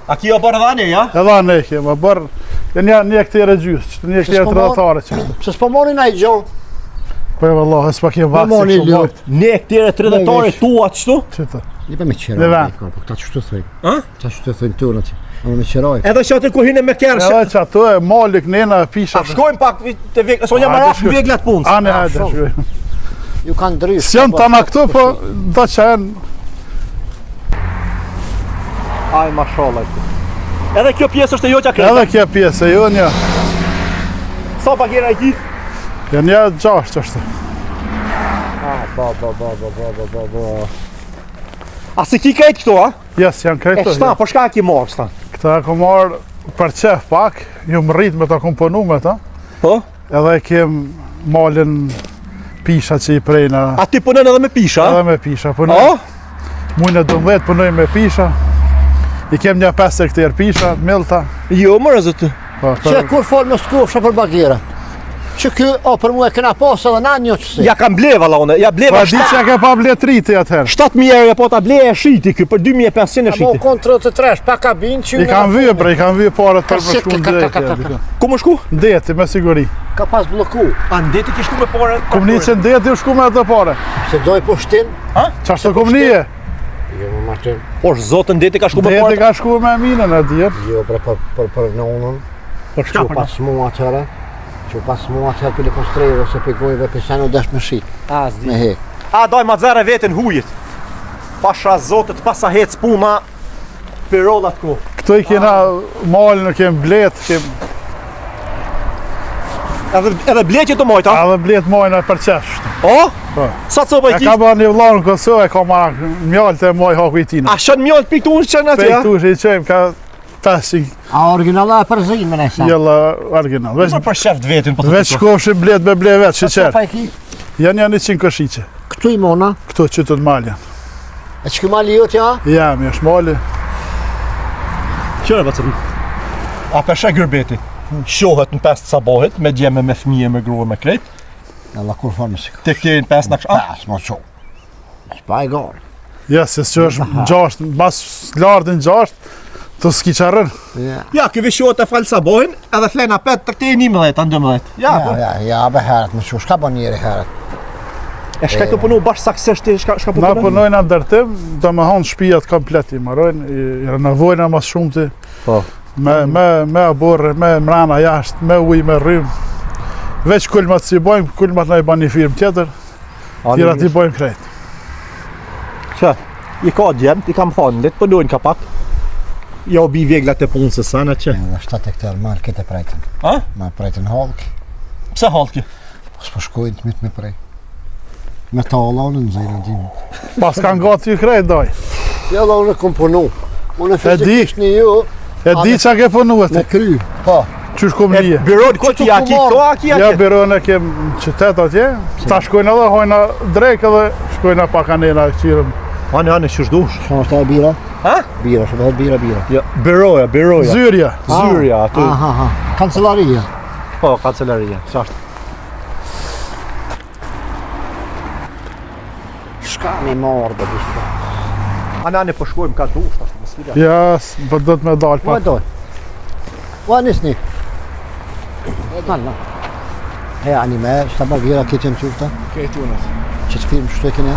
A ki o bërë dhe ane, ja? Edhe ne kemi bërë, ja një, një hektarë e gjysë, që një hektarë s'po 30 are që është. Pse s'po morin ai gjo? Po e vallahi, s'pa ke vakë mori se kështu ljo. mojt. Një hektarë 30 are tua qëtu? Që të? Një pa me qera. Dhe ven. Po këta ç'të thojnë? A? Këta ç'të thojnë turën aty. Ama me qeroj. Edhe që aty ku hine me kerr. Edhe që ato e malik nena e pisha. A shkojmë pak te vegla, sonja Hajde, marak shkoj. veglat punës. Ane, hajde, shumë. shkojmë. Ju kanë ndrysh. S'janë tana këtu, po do që janë Aj mashallah. Edhe kjo pjesë është e jotja krejt. edhe kjo pjesë e jo një, Sa pagera i ki? janë një gjashtë është. Ah, ba ba ba ba ba ba ba ba. A si ki krejt këto, a? Jes, janë E krejt këto. shta, po shka e ki marrë, shta? Këta e kom marrë për qef pak, ju më rrit me ta kom punu me ta, Po? edhe e kem malin pisha që i prejna, A ti punon edhe me pisha? edhe me pisha punoj. Po? Mujnë e 12 punoj me pisha, i kem një 5 hektar pisha, të milta. Jo, mërë zëtë. Po, Që për, kur fol më skufsha për bagera. Që ky, o për mua e kena pas edhe na një qësi. Ja kam ble valla unë, ja po bleva e di që e ke pa ble triti atëherë. 7000 euro ja po ta ble e shiti ky për 2500 e Amo shiti. kon 33, pa kabinë që I kam vye, bre, i kam vye paret për Ka për shku në ka- ka- deti. ka- ja, ka- dikon. Ku më shku? Në deti, me siguri. Ka pas blloku. A në deti ki shku me pare? Kum një që në deti u shku me ato pare. Se doj pushtin. Qashtu kum një? Jo, më Martin. Po zotën deti ka shku me Deti pare. ka shku me Aminën, e dihet. Jo, bre, për, për, për nonën. Për Që u pas mua atëherë. Që u pas mua atëherë për lekostreve, ose për gojve, për sen u desh me shit, A, s'di. me hek. A daj ma zere veten hujit. Pasha zotit, pasa hec puna Pirollat ku. Këto i kena malin, e kem blet, kem... Edhe edhe bletjet të mojta. Edhe blet mojnë e për qef. O? Po. Sa copa i E ki? ka ba një vlla në Kosovë, e ka marak, mjaltë e moj haku i tina. A shën mjalt pikë unë qenë atje? Pej këtu që i qojmë ka 500 A originala e përzin me nësa. jella original. Veç, Po për shef të vetin, po veç shkofshim blet me ble vetë, Sa që qerë. pa i ki? Janë janë 100 koshiqe. Këtu i mona. Këtu që të të maljen. E që ky mali jot ja? Ja, mi është mali. Qyre bacë. A pe sheh gurbeti? Shohet në 5 të sabohit, me djeme, me fëmije, me grua, me krejt. Alla kur thonë si. Te këtej në 5 në ksh. Pas, mo çu. S'pa e garë. Ja, se që është në gjashtë, mas lartë në gjashtë, të s'ki qarën. Ja. Ja, ky vishohet e fal sabohin, edhe flen apet të këtej 11, a 12. Ja, Ja, po. ja, ja, be herët më çu. Shka bën njeri herët? E shka të punu bash saksesht ti, shka shka po Na punon? punojnë në ndërtim, do me thonë shpijat komplet i marojnë, i, i renovojnë mas shumë ti. Po. Me, me, me aborre, me mrena jashtë, me ujë, me rrymë. Veç kulmat si bojmë, kulmat na i ban një firmë tjetër, tjerat i bojmë krejt. Qa, i ka djemt, i kam thonë, le të punojnë ka pak. Ja u bi veglat e punë se sana që. Edhe 7 hektar mal këtë e prejtën. A? Ma prejtën hallk. Pse hallki? S'po shkojnë të mitë me prej. Me talla unë në zejnë tim. Pas kanë gati ju krejt, daj. Jo, dhe unë kom punu. Unë E di. fizikisht një ju E di qa ke punu me e ti, kry. Po. qysh kom E lije. byron ku ti a ki këto a ki a Ja, ki? byron e kem në qytet atje, ta shkojnë edhe hojna drek edhe shkojnë pak anena qirëm. Ane, ane, qysh dush. Që është e bira? Ha? Bira, që bëhet bira, bira. Jo, byroja, byroja. Zyrja. Zyrja aty. Aha, aha. Kancelaria. Po, kancelaria, çashtë. Shka me marrë, dhe bishë. Ane, ane, po shkojmë ka dush, tash mos fila. Ja, s- po do të me dalë Ua pak. dojë. Ua nisni. Na, na. E, ani me, shta ma vjera këtë janë qufta? Krejt unët. Që të firmë shtu e kene?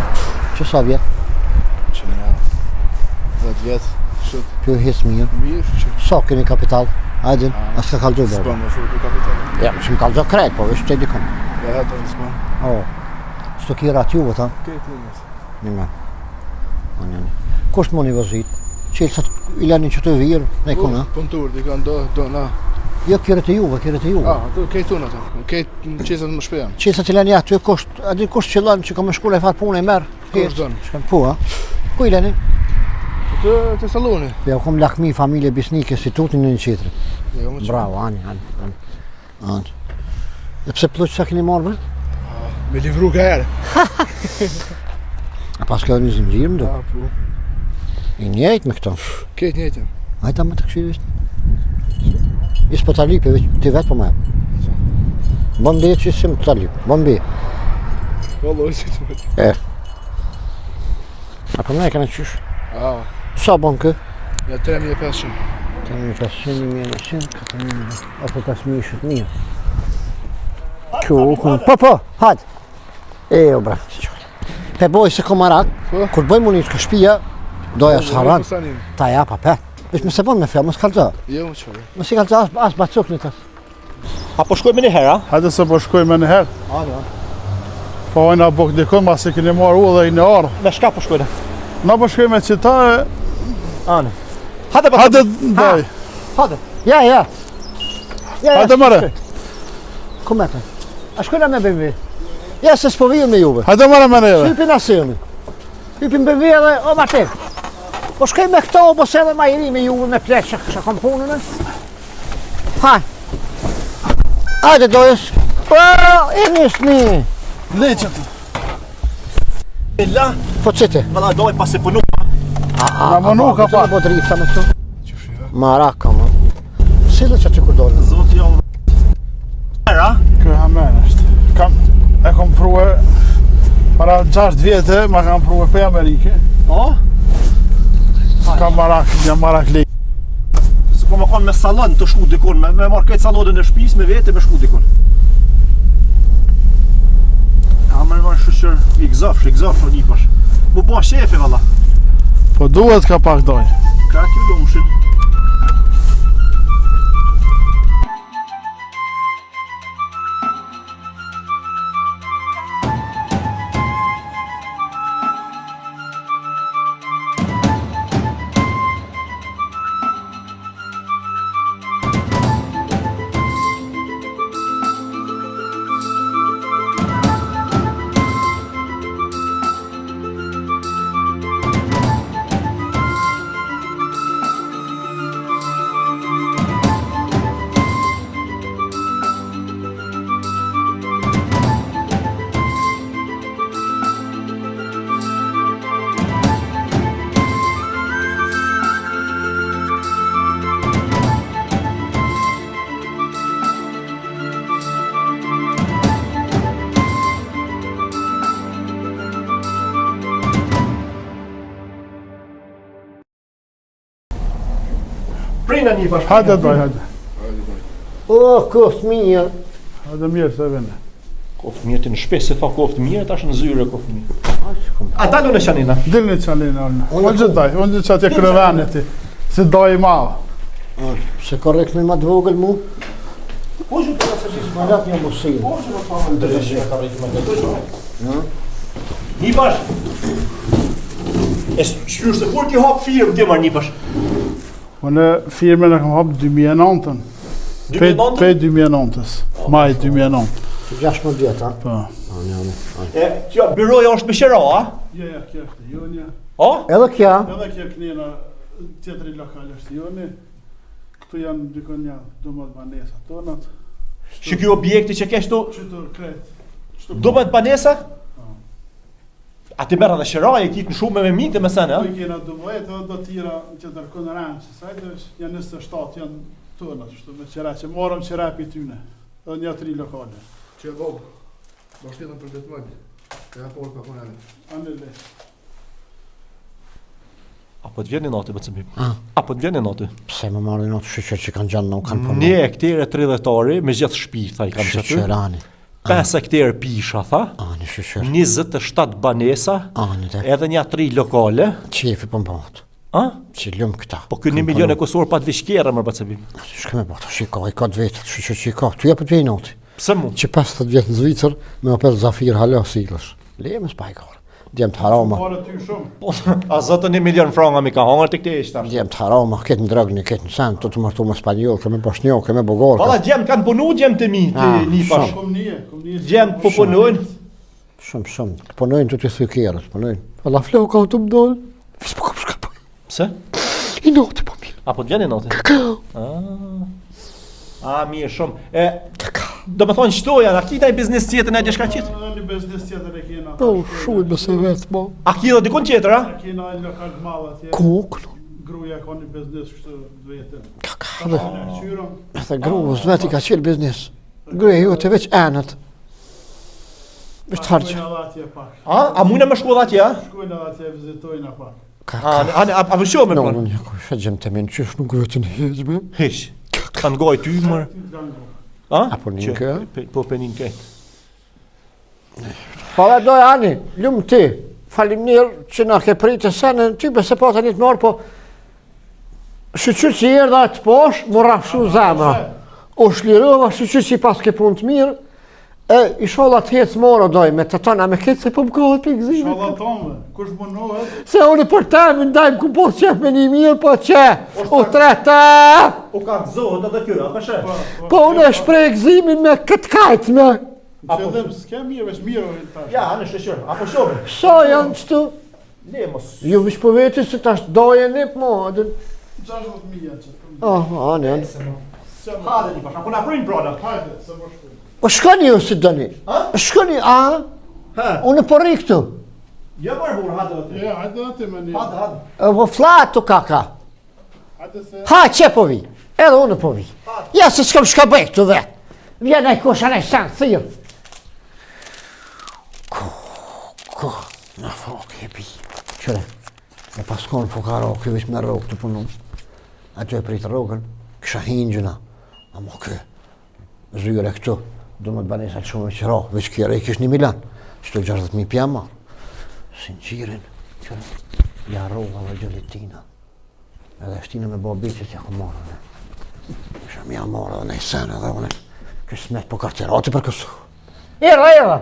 Që sa vjetë? Që një 10 vjet, shut Kjo hec mirë. mirë, që Sa keni kapital? Ajdin, as ka kallxo baba. s'bën më shumë për kapital. Ja, që më kallxo krejt, po veç të dikon. Ja, ato s'bën. O, s'to kira aty juve, ta? Krejt unët. Një me. Ani, ani. Kush të mund i vozit? Qelësat i lëni që të virë, ne kuna. Punëtor, dikon do, do na. Jo, kjerët e juve, kjerët e juve. Ah, ato krejt unët. ato. Krejt qesat më shpejt janë. Qelësat i lëni aty, kush, a di kush qëllon që ka më shku në farë punë e merr. Kush don? Shkon po, a? Ku i lëni? Të të salloni. Ja, kom lakmi familje besnike si tutin në një qetrin. Jo, më Bravo, ani, ani, ani. Ani. E pse plluq sa keni marrë, bre? Me livru ka herë. A pas ka një zinxhir më do? Ah, po. I njëjtë me këto. Krejt njëjtën. Hajta më të këshirisht. I s'po ta lipi, veç ti vetë po më jep. Bon bje që si më ta lip, bon bje. Valloj si të. A po më e kanë qysh? Ah, Sa bon kë? ja 3500. 3500, 1100, 4000, apo 5000 7000. Kjo, ku, po, po, hajde. E, o bra, si qoj. Pe boj se komarak, Po. kur bëjmë unë ka shtëpia, doja s'haran, Po, sanin. ta jap apet. Veç më se bon me fjallë, mos kallxo. Jo, më çoj. Mos i kallxo as, as bacuk në të. A po shkojmë një herë, a? Hajde se po shkojmë në herë. Ani, ani. Po hojna bok dikon, mas e keni marrë udhë dhe i në ardhë. Me shka po shkojmë? Na po shkojmë me qita e Ane. Hajde, bacë. hajde daj. Hajde. Ja, ja. Ja, ja. Hajde mëre. Ku me të? A shkojna me BMW? Ja, se s'po vijë me juve. Hajde mëre me neve. Hypin asjoni. Hypin BMW edhe, o Martin. Po shkoj me këto, po se edhe ma i ri me juve me pleq, që që kom punën e. Haj. Hajde, dojës. Po, e nisni. Leqet. La, Po qëte? valla doj pas e punu. Na mënu ka pak. Po drifta me këto. Marak ka më. Si dhe që aty kur dolën? Zoti jo. Era? Kë hamen është. Kam, e kom prue para 6 vjetë, ma kam prue pe Amerike. Po? Kam marak, jam marak le. Se po më konë me sallon të shku dikun, me, me marrë këtë sallonin e shtëpisë me vete me shku dikun. A më marrë shyqyr, i gëzofsh, i gëzofsh o nipash. Mu bo shefi valla. Po duhet ka pak doj. Ka kjo lumshin. Prina një bash. Hajde doj, hajde. O, koft mirë. Hajde mirë se vene. Koft mirë ti në shtëpi se tha koft mirë tash në zyrë koft mirë. A dalu në qanina? Dil në qanina, unë. Unë gjithë daj, unë gjithë që atje krevene ti. Si daj i madh. Se korrekt me ma të vogël mu? Po që të se që Ma latë një musin. Po që të pa më ndërë ka rritë me të Një bash. E shqyrë se kur ki hap firmë ti marr një bash. Unë firmën e kam hap 2009-ën. 2009-ën? Prej 2009-ës. Maj 2009. 16 vjet, a? Po. E, kjo byroja është me qera, a? Jo, jo, kjo është jonja. O? Edhe kja? Edhe kjo knena tjetëri lokal është joni. Këtu janë dikon një 12 banesa tonat. Që kjo objekti që kesh tu? Qëtu krejt. 12 banesa? A ti merr edhe qira, e kitë në shumë me mite me sene, a? Po i kena 12 edhe do tjera që tërkon në ranë, që sajtë, janë 27, janë tona, qështu me qira, që morëm qira për tyne, edhe një tri lokale. Që e bobë, do shtetën për të mëjmë, e e porë pa punane. Anë le. A po të vjen një natë, bëcë Ah. A po të vjen një natë? Pse më marrë natë shyqyr që kanë gjanë nuk kanë punu. Një hektarë 30 ari me gjithë shtëpi, tha i kam qaty. Shyqyrani. 5 hektarë pisha, tha. Ani shyqyr. 27 banesa. Ani të. Edhe një tri lokale. Qefi po më bëhet. A? Që lëm këta. Po ky 1 milion e kusur pa të vishkjerë, më bëcë bim. Shkë me bëtë, shiko, i ka të vetët, shyqyr që i ka. Ty e po të vjen natë. Pse mu? Që 50 vjet në Zvicër me Opel Zafir hala sillesh. Le me s'pa i ka. Djem të harama. Pare ty shumë. Po, a zotën një milion franga mi ka hangër të këte ishta. Djem të harama, këtë në drogë, këtë në sen, të të martu me spanjoll, këtë me boshnjok, këtë me bullgar. Valla djem kanë punu djem të mi, të Ah, një pash. Kom një, kom një. Djem po punojnë. Shumë, shumë. Të punojnë të të thy kerët, punojnë. Valla floka të më dolë. S'po kam shka po. Pse? I noti po mirë. A po të vjen i noti? Ah. A, mirë shumë. E, do me thonë qëto janë, a ki taj biznes tjetër në diçka tjetër? Edhe një biznes tjetër e kena. Po, shumë me se vetë, mo. A ki edhe dikun tjetër, a? E kena një lokal të madh atje. Ku, këtu? Gruaja ka një biznes kështu të vetën. Ka, ka, Ka dhe, një këqyrën. dhe gruës vetë i ka qelë biznes. Gruja jo të veç enët. Veç të harqë. Shkojnë edhe atje pak. A, a mujna me shku edhe atje, a? Shkojnë edhe atje, vizitojnë pak. Ka, A, a, a, a vësho me No, po? no, një kush e gjem të minë, qysh nuk vetën heq, be? Hiq. Kanë goj ty, mërë. Ty të kanë go. A? A po nin Që- kë? pe- Po penin kë. Po dhe doj, ani, lumë ti, faleminderit që na ke pritë se në ty se po të një të marrë, po shyqyr që erdha të posh, më rrafshu zemra. U shlirova, shyqyr që i pas ke punë të mirë, e ishallah të hecë moro doj, me të tona, me këtë se po më kohet për gëzimit. Inshallah tonë, kush mundohet, Se unë për të më ndajmë ku po qef me një mirë, po që, u treta! U ka gëzohet edhe kjo, a peshe? Po unë e shpreh gëzimin me këtë kajt, me në qëllim, s'ke mirë, veç mirë o tash. Ja, anë shyqyr, apo shohim. sa janë qëtu? Le mos. Ju vish po veti se tash doje nip mo, edhe... 60.000 janë që. Oh, anë, anë. Hajde një pash, apo na prin prona. Hajde, se po shkojmë. Po shkoni ju si doni. Shkoni, a? Ha. Unë po rri këtu. Jo marr burr, hajde aty. Ja, hajde aty me një. Hajde, hajde. E, Po flatu kaka. Hajde se Ha, qe po vi. Edhe unë po vi. Ja, se s'kam shka bëj këtu vetë. Vjen ai kush anaj sen, thirr. Ku, ku, në fok e bi. Qëre, me pas konë fukaro, kjo veç me rrogë të punu. Aty e prit rrogën, kisha hinë gjëna. Amo kë, zyre këtu, do më të banesa të shumë me qëra, veç kjere i kish një milion. Qëto 60.000 pja marrë. Sinqirin, qëre, ja rroga dhe gjëlitina. Edhe shtina me bo biqet ja ku marrë, ne. Kisha mi ja marrë edhe në sen edhe unë. Kësmet po karterati për kësu. Era, era!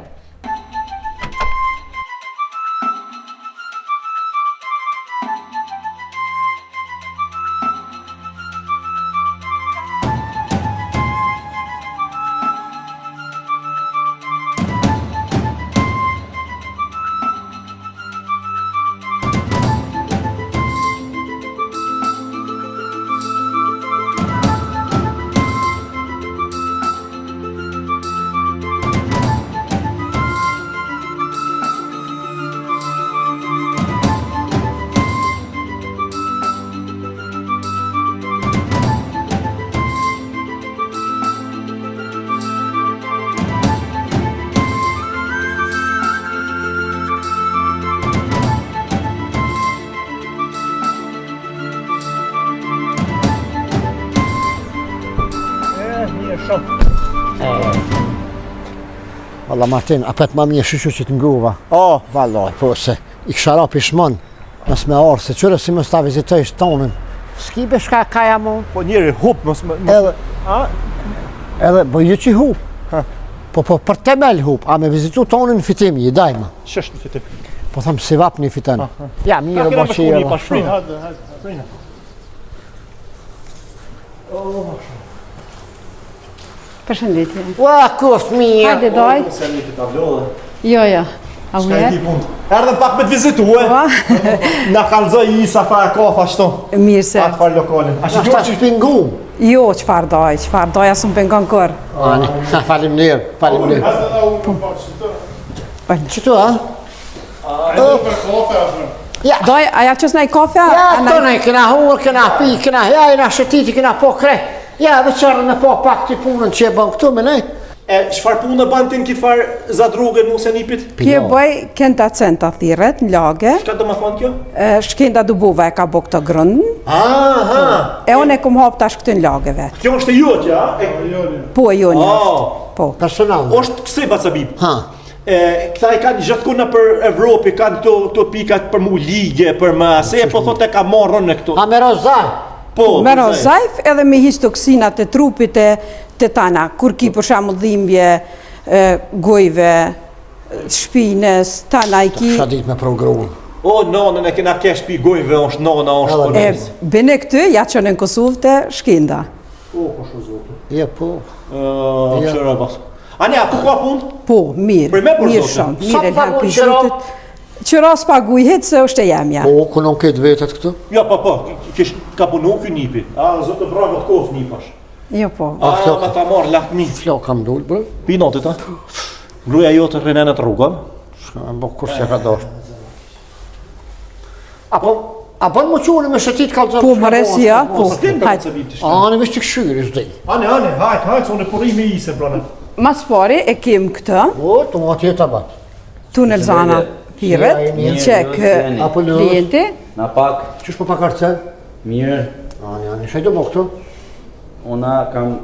Valla Martin, apet ma mirë shyqyr që të nguva. O, Valla, po se i kisha ra pishmon, mos me ardhë, se qyre si mos ta vizitojsh tonën. S'ki be shka kaja mo. po njeri hup, mos më... Mos, Edhe, a? edhe, po jo që hup. Ha. Po, po, për temel hup, a me vizitu tonën fitim, i dajma. Që është në fitim? Po them si vap një fiton. Ja, mirë, Ka bo kena me që shku një jeva. pa shprinë. Hajde, hajde. Shprinë. Përshëndetje. Ua, kuftë mirë. Hajde daj. Se një të tavlodhe. Jo, jo. A Shka i mirë? di punë? Erdhëm pak me të vizitu, e? Po. Na kallzoi Isa tha e kafa ashtu. Mirë se. Atë farë lokalin. A Na shikoj shta që që shpingu. Jo, çfarë daj, çfarë daj, as unë pengon kër. Ani, faleminderit, faleminderit. Hajde na unë pak që të. Qëtu, a? Hajde për kafe apo. Ja, Daj, a ja qës naj kafe? ja, a naj- tonë, kena hurë, kena pi, kena, ja, jena shëtiti, kena po kre. Ja, veç erdhëm me po pak të punën që e bën këtu me ne. E çfarë punë bën ti në këtë farë zadrugën nuse nipit? Kjo bëj Kenta Centa thirret në lage. Çka do më thonë kjo? E, Shkenda Dubova e ka bo këtë grëndën. Aha. E unë e kom hap tash këtë në lage vetë. Kjo është e jotja, a? E, Po, e joni Ah. është. Po. Personal. është kësaj bacabib. Ha. E, këta i kanë gjithkund në për Evropë, kanë këto, këto pikat për mu ligje, për më ase, po thotë e ka marrë në këto. A me rozaj. Po, Me po, rozajf edhe me hiq toksinat e trupit e të tana. Kur ki për shembull dhimbje e, gojve, shpinës, tana i ki. Kisha ditë me programin. O, nonën e kena kesh pi gojve, është nona, është Edhe po E nësë. bene këtë, ja që në Kosovë të shkenda. O, po shu zotë. Je, po. Ë, Ja. qëra bas. Ani, a ku ka punë? Po, mirë, Për me për mirë zotin. shumë, Sa mirë pagu elham për qira? zotit. Qira s'paguj hiç se është e jemja. Po, kunon këtë vetet këtu? Ja, po, po, kish, ka punu ky nipi. A, zotë bravo të kof nipash. Jo po. A, floka. ma ta marrë lakmi. Floka më dul, bre. Pi notit, a? Gruaja jote rrinë në rrugën. Shka me bo kurse ka dashtë. A po, a bën më qunë me shëtit kallëzon? Po, më resi, ja, po. S'din për Hajde. të të shkë. Ani, veç të këshyri, s'di. Ane, ane, hajt, hajt, se unë e purri me ise, brana. Mas pari e kem këtë, Po, të më atje ta bat. tunel zana thirret, Mirë, që kë Apo lë. klienti, Na pak, Qysh po pak arcel? mirë, Ani, ani, shaj do bo këtu? una kam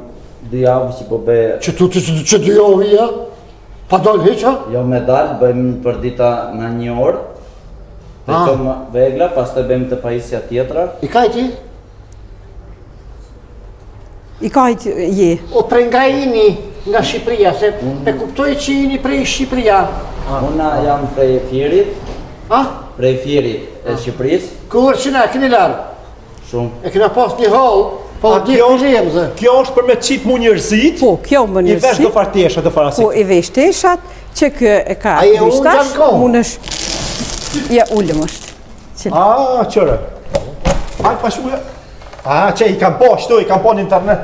dy javë që po bëj, Që tu, që, që, që dy javë ja? Pa dal hiq, ha? jo me dal, bëjmë për dita në një orë, Ah. drejtojmë vegla, pastaj bëjmë të pajisja tjetra. I kaj ti? i ka i je. O prej nga jeni nga Shqipëria, se e kuptoj që jeni prej Shqipëria. Una jam prej Fierit, Ha? prej Fierit e Shqipërisë, Kur që na, keni larë? shumë. E kena pas një hall, po A, u di kjo për është- lemzë. Kjo është për me qitë mu njerëzit, Po, kjo më i vesh njerëzi. do farë tesha, do farë asi. Po, i vesh teshat, që kë e ka A je unë tash, gjatë kohë? mund është, ja ulëm është. Që- A, qëre. Hajt, pa shuja. A, që i kam po, shtu, i kam po në internet.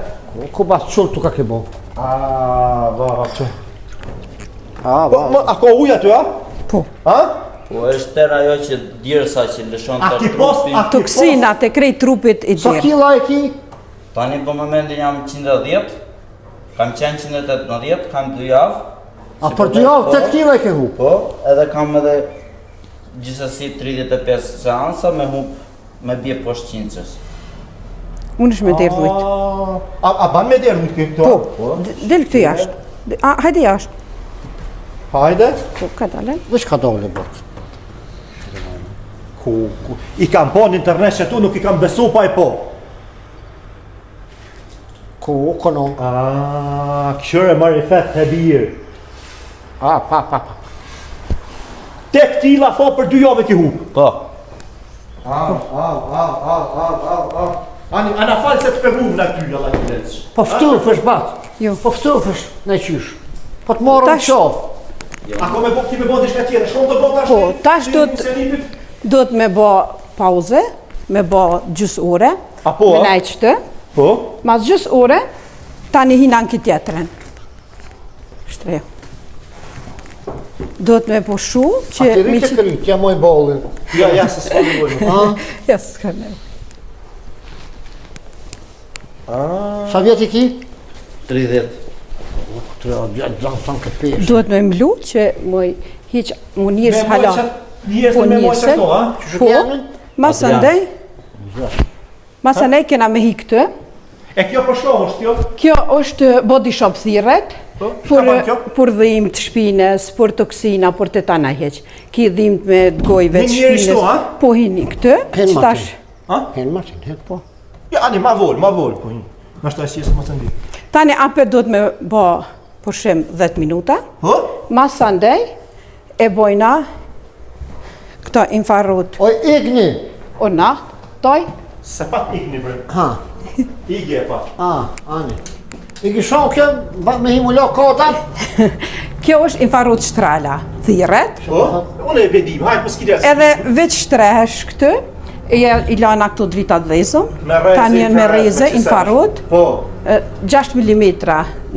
Ku bas qurë tu ka ke bo? A, va, va, që. A, Po, më, a ka ujë aty, a? Po, A? Po është tërë ajo që djersa që lëshon A tërë ki pos, trupin. a ki pos? toksinat e krejt trupit i Sa djerë. kila e ki? Tani po momentin jam 110, kam qenë 118, kam dy javë. A që për po dy bëj javë po, 8 kila e ke hup? Po, edhe kam edhe gjithsesi 35 seansa me hup me bje poshtë qindës. Unë është me derë dhujt. A, a ban me derë dhujt këto? Po, d- del këtu jashtë. D- A, hajde jashtë. Hajde. Po, ka dale. Veç ka dole bot. Ku, ku, i kam po në internet që tu nuk i kam besu pa i po. Ku, konon. A, këshyre marifet e birë. A, pa, pa, pa. 8 kila fo për dy javë ki hup. Po. A, a, a, a, a, a, a. Ani, a na falë se të pegum në ty, Allah i leq. Po ftufësh bat. Jo. Po ftufësh në qysh. Po të morëm Tash- qofë. A ko me bo, ki me bo diçka tjetër, shumë të bo tash? Po, tash do të- Do të me bo pauze, me bo gjysë ore. A po, Me a? najtë qëtë. Po? Mas gjysë ore, tani hina në këtë tjetërën. Shtreju. Do të me pushu A që... ti rritë qi- kryt, ja moj bollin. Ja, ja, se s'ka nevojë. më. A? Ja, s'ka nevojë. Sa vjet i ki? 30. Të vjet, zanë këtë peshë. Duhet me mblu që moj hiq mu njerëz Me hala. moj qatë- njerëz Po me moj njerëz. qato, a? Qysh e Po, ke emrin? mas Adrian. andej, mas andej kena me hi këtë. E kjo për shko është kjo? Kjo është body shop thirret. Po, çka ban kjo? Për dhimt të shpinës, për toksina, për të tana heq. Ki dhimt me të gojëve të shpinës. Po hini këtë, që tash... Ha? Hin Martin, hin. Po. Ja, ani, ma vonë, ma vonë, po hin. Nështë e qesë më të ndi. Tani, apet duhet me bo pushim 10 minuta. Po? Masandej, e bojna këto infrarot. Oj, igni! O na, toj? Se pat igni, bre. Ha. Igi e pat. A, ani. I kisha kjo, me himu lo kota? Kjo është Infrarotstrahler, thirret. Po, unë e bedim, hajtë, mos kide Edhe veç shtrehesh këtë, e i lana këto dritat dhezëm. Me rreze Tani me rreze, infrarot. Po. 6 mm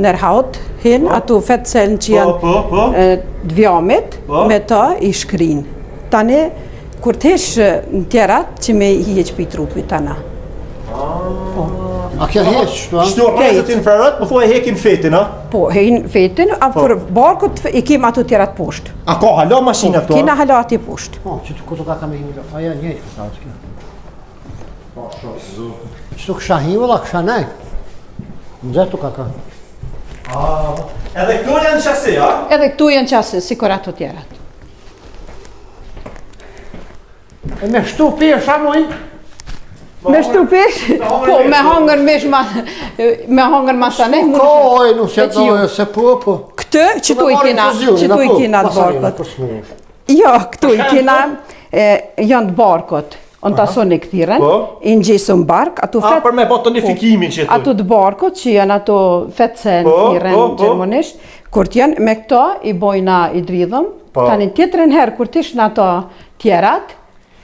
Netzhaut, hin, po. ato Fettzellen që janë po, po, të dhjamit, po. me ta i shkrin. Tani, kur të hish në tjerat, që me i heq prej trupit tana. Po. A kjo heq, shtu, a? Shtu rrezet infrarot, po thua e hekin fetin, a? Po, hekin fetin, a po. për barkut i kem ato tjerat poshtë. A ka hala mashina po, këto? Kena hala aty poshtë. Po, që të ku të ka ka me himë, a ja njëjtë, këta është kjo. Po, shoh, zotë. Qëtu kësha himë, valla, kësha nej. Nxehtë ka ka. Ah, edhe këto janë qasi, a? Edhe këto janë qasi, si kur ato tjerat. E me shtu peshë, a muj? Me shtu peshë? Po, me hongër mish ma, me hongër ma sa ne. Ko, oj, nuk se do, se po, po. Këtë, që tu i kena, që tu i kena të barkot. Jo, këtu i kena, janë të barkot. Ultrasonic thirren, po. i ngjesëm bark, ato fet... A, për me bo tonifikimin që Ato të barkot që janë ato Fettzellen po, thirren po, po. gjermanisht, kur t'janë me këto i bojna i dridhëm, Po. tani tjetrën herë kur t'ish në ato tjerat,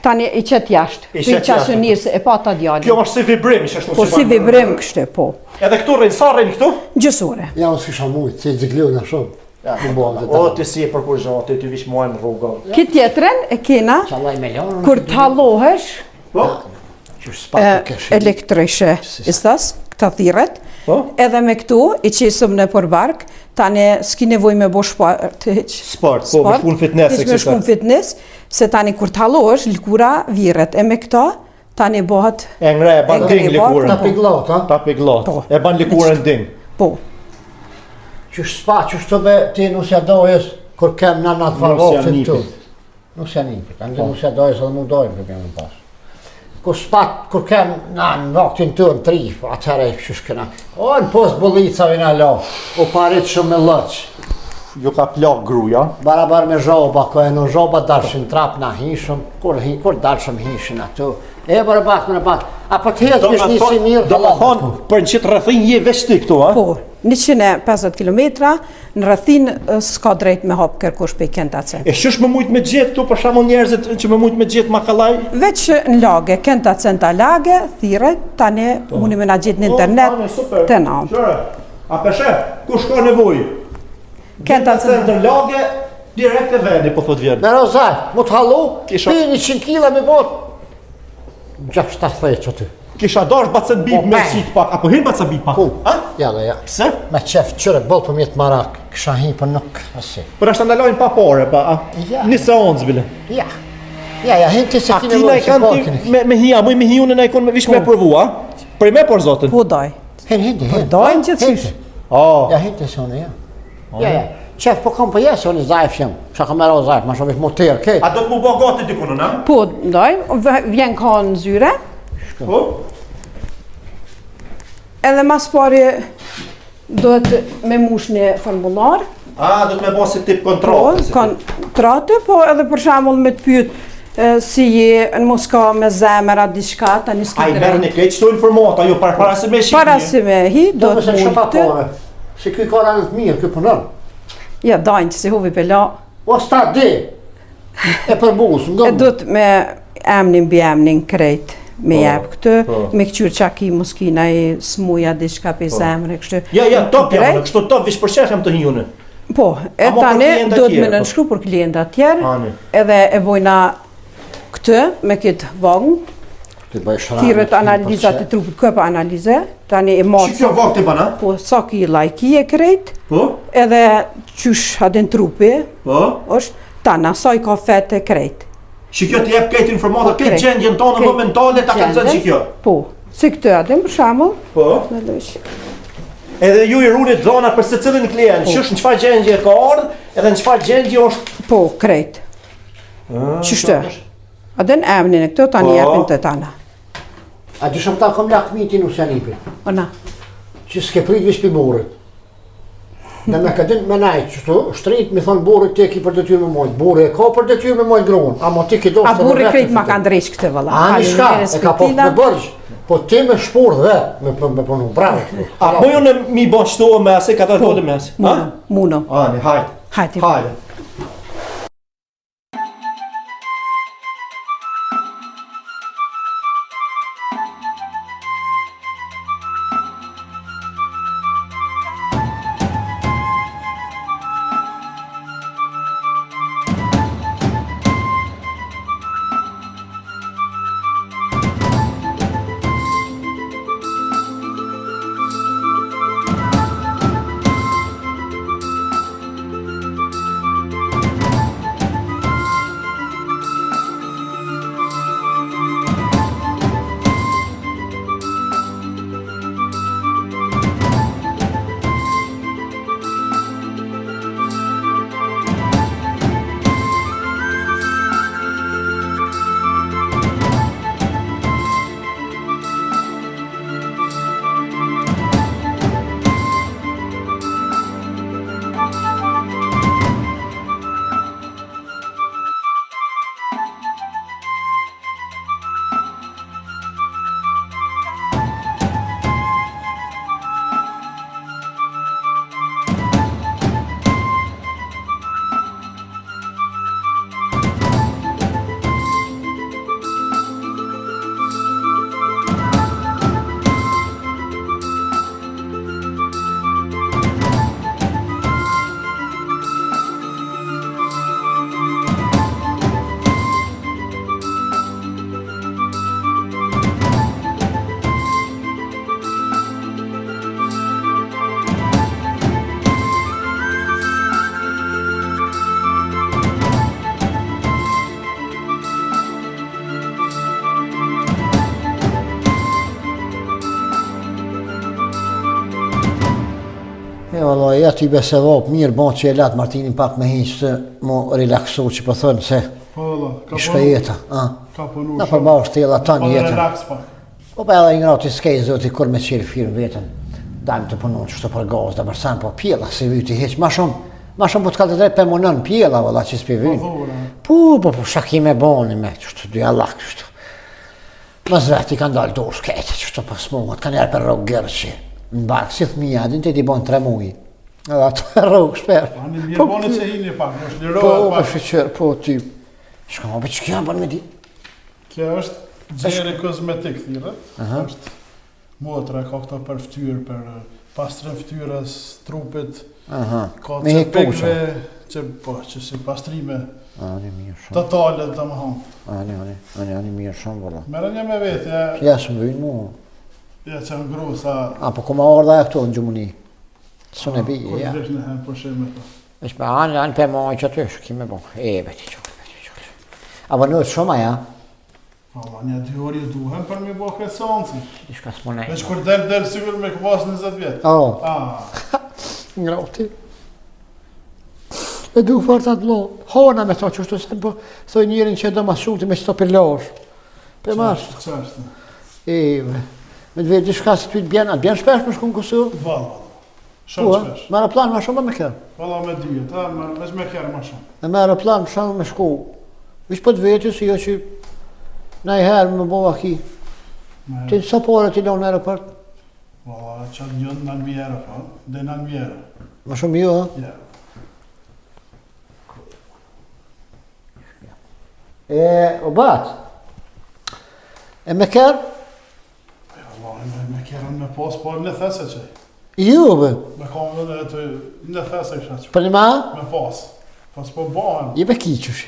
tani i qet jashtë. I I qet qasë jashtë. mirë se e pa ta djalin. Kjo është si vibrim, që është Po si vibrim kështu, po. Edhe këtu rrinë, sa rrinë këtu? Gjysore. Ja, unë s'kisha mujtë, se i ziglu në shumë. Ja, Më bëhen të O, ti si e për kur gjo, ti ti vish muaj në rrugë. Këtë tjetrën e kena, Qallaj me lënë. kur të hallohesh, Po? Që s'pa të kesh. elektrische ist das, këta thirret, Po? edhe me këtu i qesëm në përbark, tani s'ki nevoj me bo sport hiç. Sport, po, me shku në fitness, Hiç me shku në fitness, se tani kur të hallohesh, lëkura virret, e me këto, tani bëhet E ngre, e ban E ngre, ding lëkurën. Ta piglot, ha? Ta piglot. Po. E ban lëkurën ding. Po. Që s'pa, që shtë be ti nusja dojës, kur kem në natë farë Nusja vaktin tu. nipit. Nusja nipit, a në nusja dojës edhe mu dojën për kemë pas. Kur s'pa, kur kem në në vaktin tu në tri, atëherë që shkëna. O, në post bullicave në lo, u parit shumë me lëq. Ju ka plak gruja. Barabar me zhoba, ko e në zhoba dalshin trap na hishëm, kur, hi, kur dalshëm hishin ato. E bërë bat, më bat. A po të hedh mish një si mirë, Do me thonë, për në qitë rrethin je veç ti këtu, a? Po, 150 km, në rrethin s'ka drejt me hap kërkush pe Kenta Center. E qysh me mujt me gjetë këtu, për shembull njerëzit që me mujt me gjetë ma kollaj? Veç në lage, Kenta Center lage, thirret, tani muni me na gjetë në internet, Po, super. të na. Qyre, a peshe, kush ka nevojë? Kenta Center lage, direkt e vendi, po thot vjen. Me rozaj, mu të hallu, Kisha- pi 100 kila me bot. 6-70 që ty. Kisha dash bacën bib Po, me pe. qit pak, apo hin bacën bib pak? Ku? A? Ja, dhe ja. Pse? Me qef qyre, boll për mjetë marak, kisha hi për nuk, asi. Për është ndalojnë pa pare, pa, a? Ja. Një seancë bile. Ja. Ja, ja, hin ti se A ki ti na nevojë, i se kanë po ti keni. me, me hi, a muj me hi unë na i konë me vish me provu, a? Për me për zotën. Po doj. Hin, hin ti, hin. dojnë gjithshysh. Hin ti. Oh. Ja, hin ti se unë, ja. Ja, ja. Qef po kam po jes, unë zajf jam. Qa kam ero zajf, ma shumë veç motor, kejt. A do të mu bo gati dikun, na? Po, doj, vjen ka në zyre, Po? edhe mas pari duhet me mush një formular, A, do të me bo si tip po, kontratë. si tip. kontrate, po edhe për shembull me të pyet e, si je, në mos ka me zemër a diçka, tani s'ki A i merr drejt. një krejt qëto informata, jo para, para se me shqipë. Para se me hi, Do do të të se mund shumë pa këtë. pare. Se ky ka ranë të mirë, ky punon. Ja, dajnë që si huvi pela. O sta di. E përbus, E ngëm. do të me emnin bi emnin krejt me Po, jep këtë, po. me këqyr qa ki mos ki naj smuja diçka pe zemre, kështu. Ja, ja, top jam, Drejt. unë, kështu top, vish për qef jam të hi unë. Po, e Ama për tani klienta do të me tjerë, po. nënshkru për klienta tjerë, Ani. edhe e bojna këtë me këtë vagën, Ti bëj shranë. thirret analizat e trupit, kë pa analize, tani e Që matë, kjo vakt e bana? po sa kila i ki e krejt, Po? edhe qysh adin trupi, Po? është, tana, sa i ka fete krejt. Që kjo të jep krejt informata, Po, krejt krejt. gjendjen tonë Krejt momentale ta kanë zënë që gjendjen. kjo. Po, si këtë adin për shembull, Po? me lësh. Edhe ju i runi dhona për secilin klient, po. qysh në çfarë gjendje ka ardhur, edhe në çfarë gjendje është. Po, krejt. Qështu? A den emnin e këto tani po. japin të tana. A di shumë ta kom lakmi ti nuk janë ipi. Ona. Që s'ke prit veç pi burrit. Në me këtë me najt, qështu, shtrit, mi thonë burrit ti e ki për detyrë me majt. Burri e ka për detyrë me majt gruan, ama ti ki do A burri krejt ma ka ndreq këtë vëlla. A një shka, e ka po me borxh, po ti me shpur dhe me, me, me punu, bravo. A po ju në mi bo qëto me ase, ka të po, me ase? Muno, muno. Ani, hajde. Hajde. Hajde. E valla, ja ti be sevap, mirë bon që e lat Martinin pak me hiq të mu relaksu që po thënë se Po valla, ka i shka jeta, a? Ka punu Na për ba është tela tanë Po jetën. relaks pak. Po pa edhe i ngrati s'ke i zoti kur me qelë firmë vetën. Dalim të punu që shto për gaz dhe për sen, po pjella si vyti hiq, ma shumë, ma shumë po të kalë të drejt për munën pjella, valla që s'pi vynë. Po dhura. Po, po, po, shaki me boni me, qështu, dy allak, qështu. Mas veti kanë dalë dorë shketë, qështu po smuat, kanë erë për rrogë gërqi. Në bark, si thëmija, din të ti bon tre muj. Edhe atë rrogë shperë. Ani mirë boni që hini pak, është Po, lirohet po, pak. shyqyr, po, ti. Shka, po, që kjo bën me di? Kjo është xheri kozmetik thirret. Është motra ka këto për fytyrë, për eh, pastrim fytyrës, trupit, Aha. ka Me hek qepikëve, që po, që si pastrime Ani mirë shumë. totale, domethënë. Ani, ani, ani, ani mirë shumë, valla. Merë një me vete, ja, Ja, s'më vynë mu. ja që në gru sa A, po ku ma ardha ja këtu në Gjumuni. Së në bije, kur ja. të vish në herë po me to. Veç me anë, anë pe mojë që aty, shki me bo. E, beti që, beti që. A vonohet shumë aja? Valla, një dy orë ju duhen për mi bo këtë seancën. Diçka s'mo ne. Veç kur del, del sigur me këpas 20 vjet. Oh, Ah, ngroti. E du fort atë lo. Hona me to që është sen, po thoj njerin që e do mas shumë ti me qëto për losh. Për mas. ç'është? E, me të vetë diçka se ty të bjen, a të bjen shpesh me shku në Kosovë? Valla, valla. Shumë Po, shpesh. me aeroplan ma shumë me kërë. Valla me dyjet, a, me, veç me kërë ma shumë. E me aeroplan për shembull me shku. Veç po të veti si jo që na i herë me bo vaki. Me, Ti sa pare ti lon në aeroport? valla, që një 9.000 euro, po, dhe 9.000 euro. Ma shumë jo, ha? Ja. E, o bat. E me kërë? E, valla, me, me kërën me pas, po në these që. Jo, be. Me kam edhe aty, në these kësha që. Për një ma? Me pas. Pas po bahen. Je be ki qysh.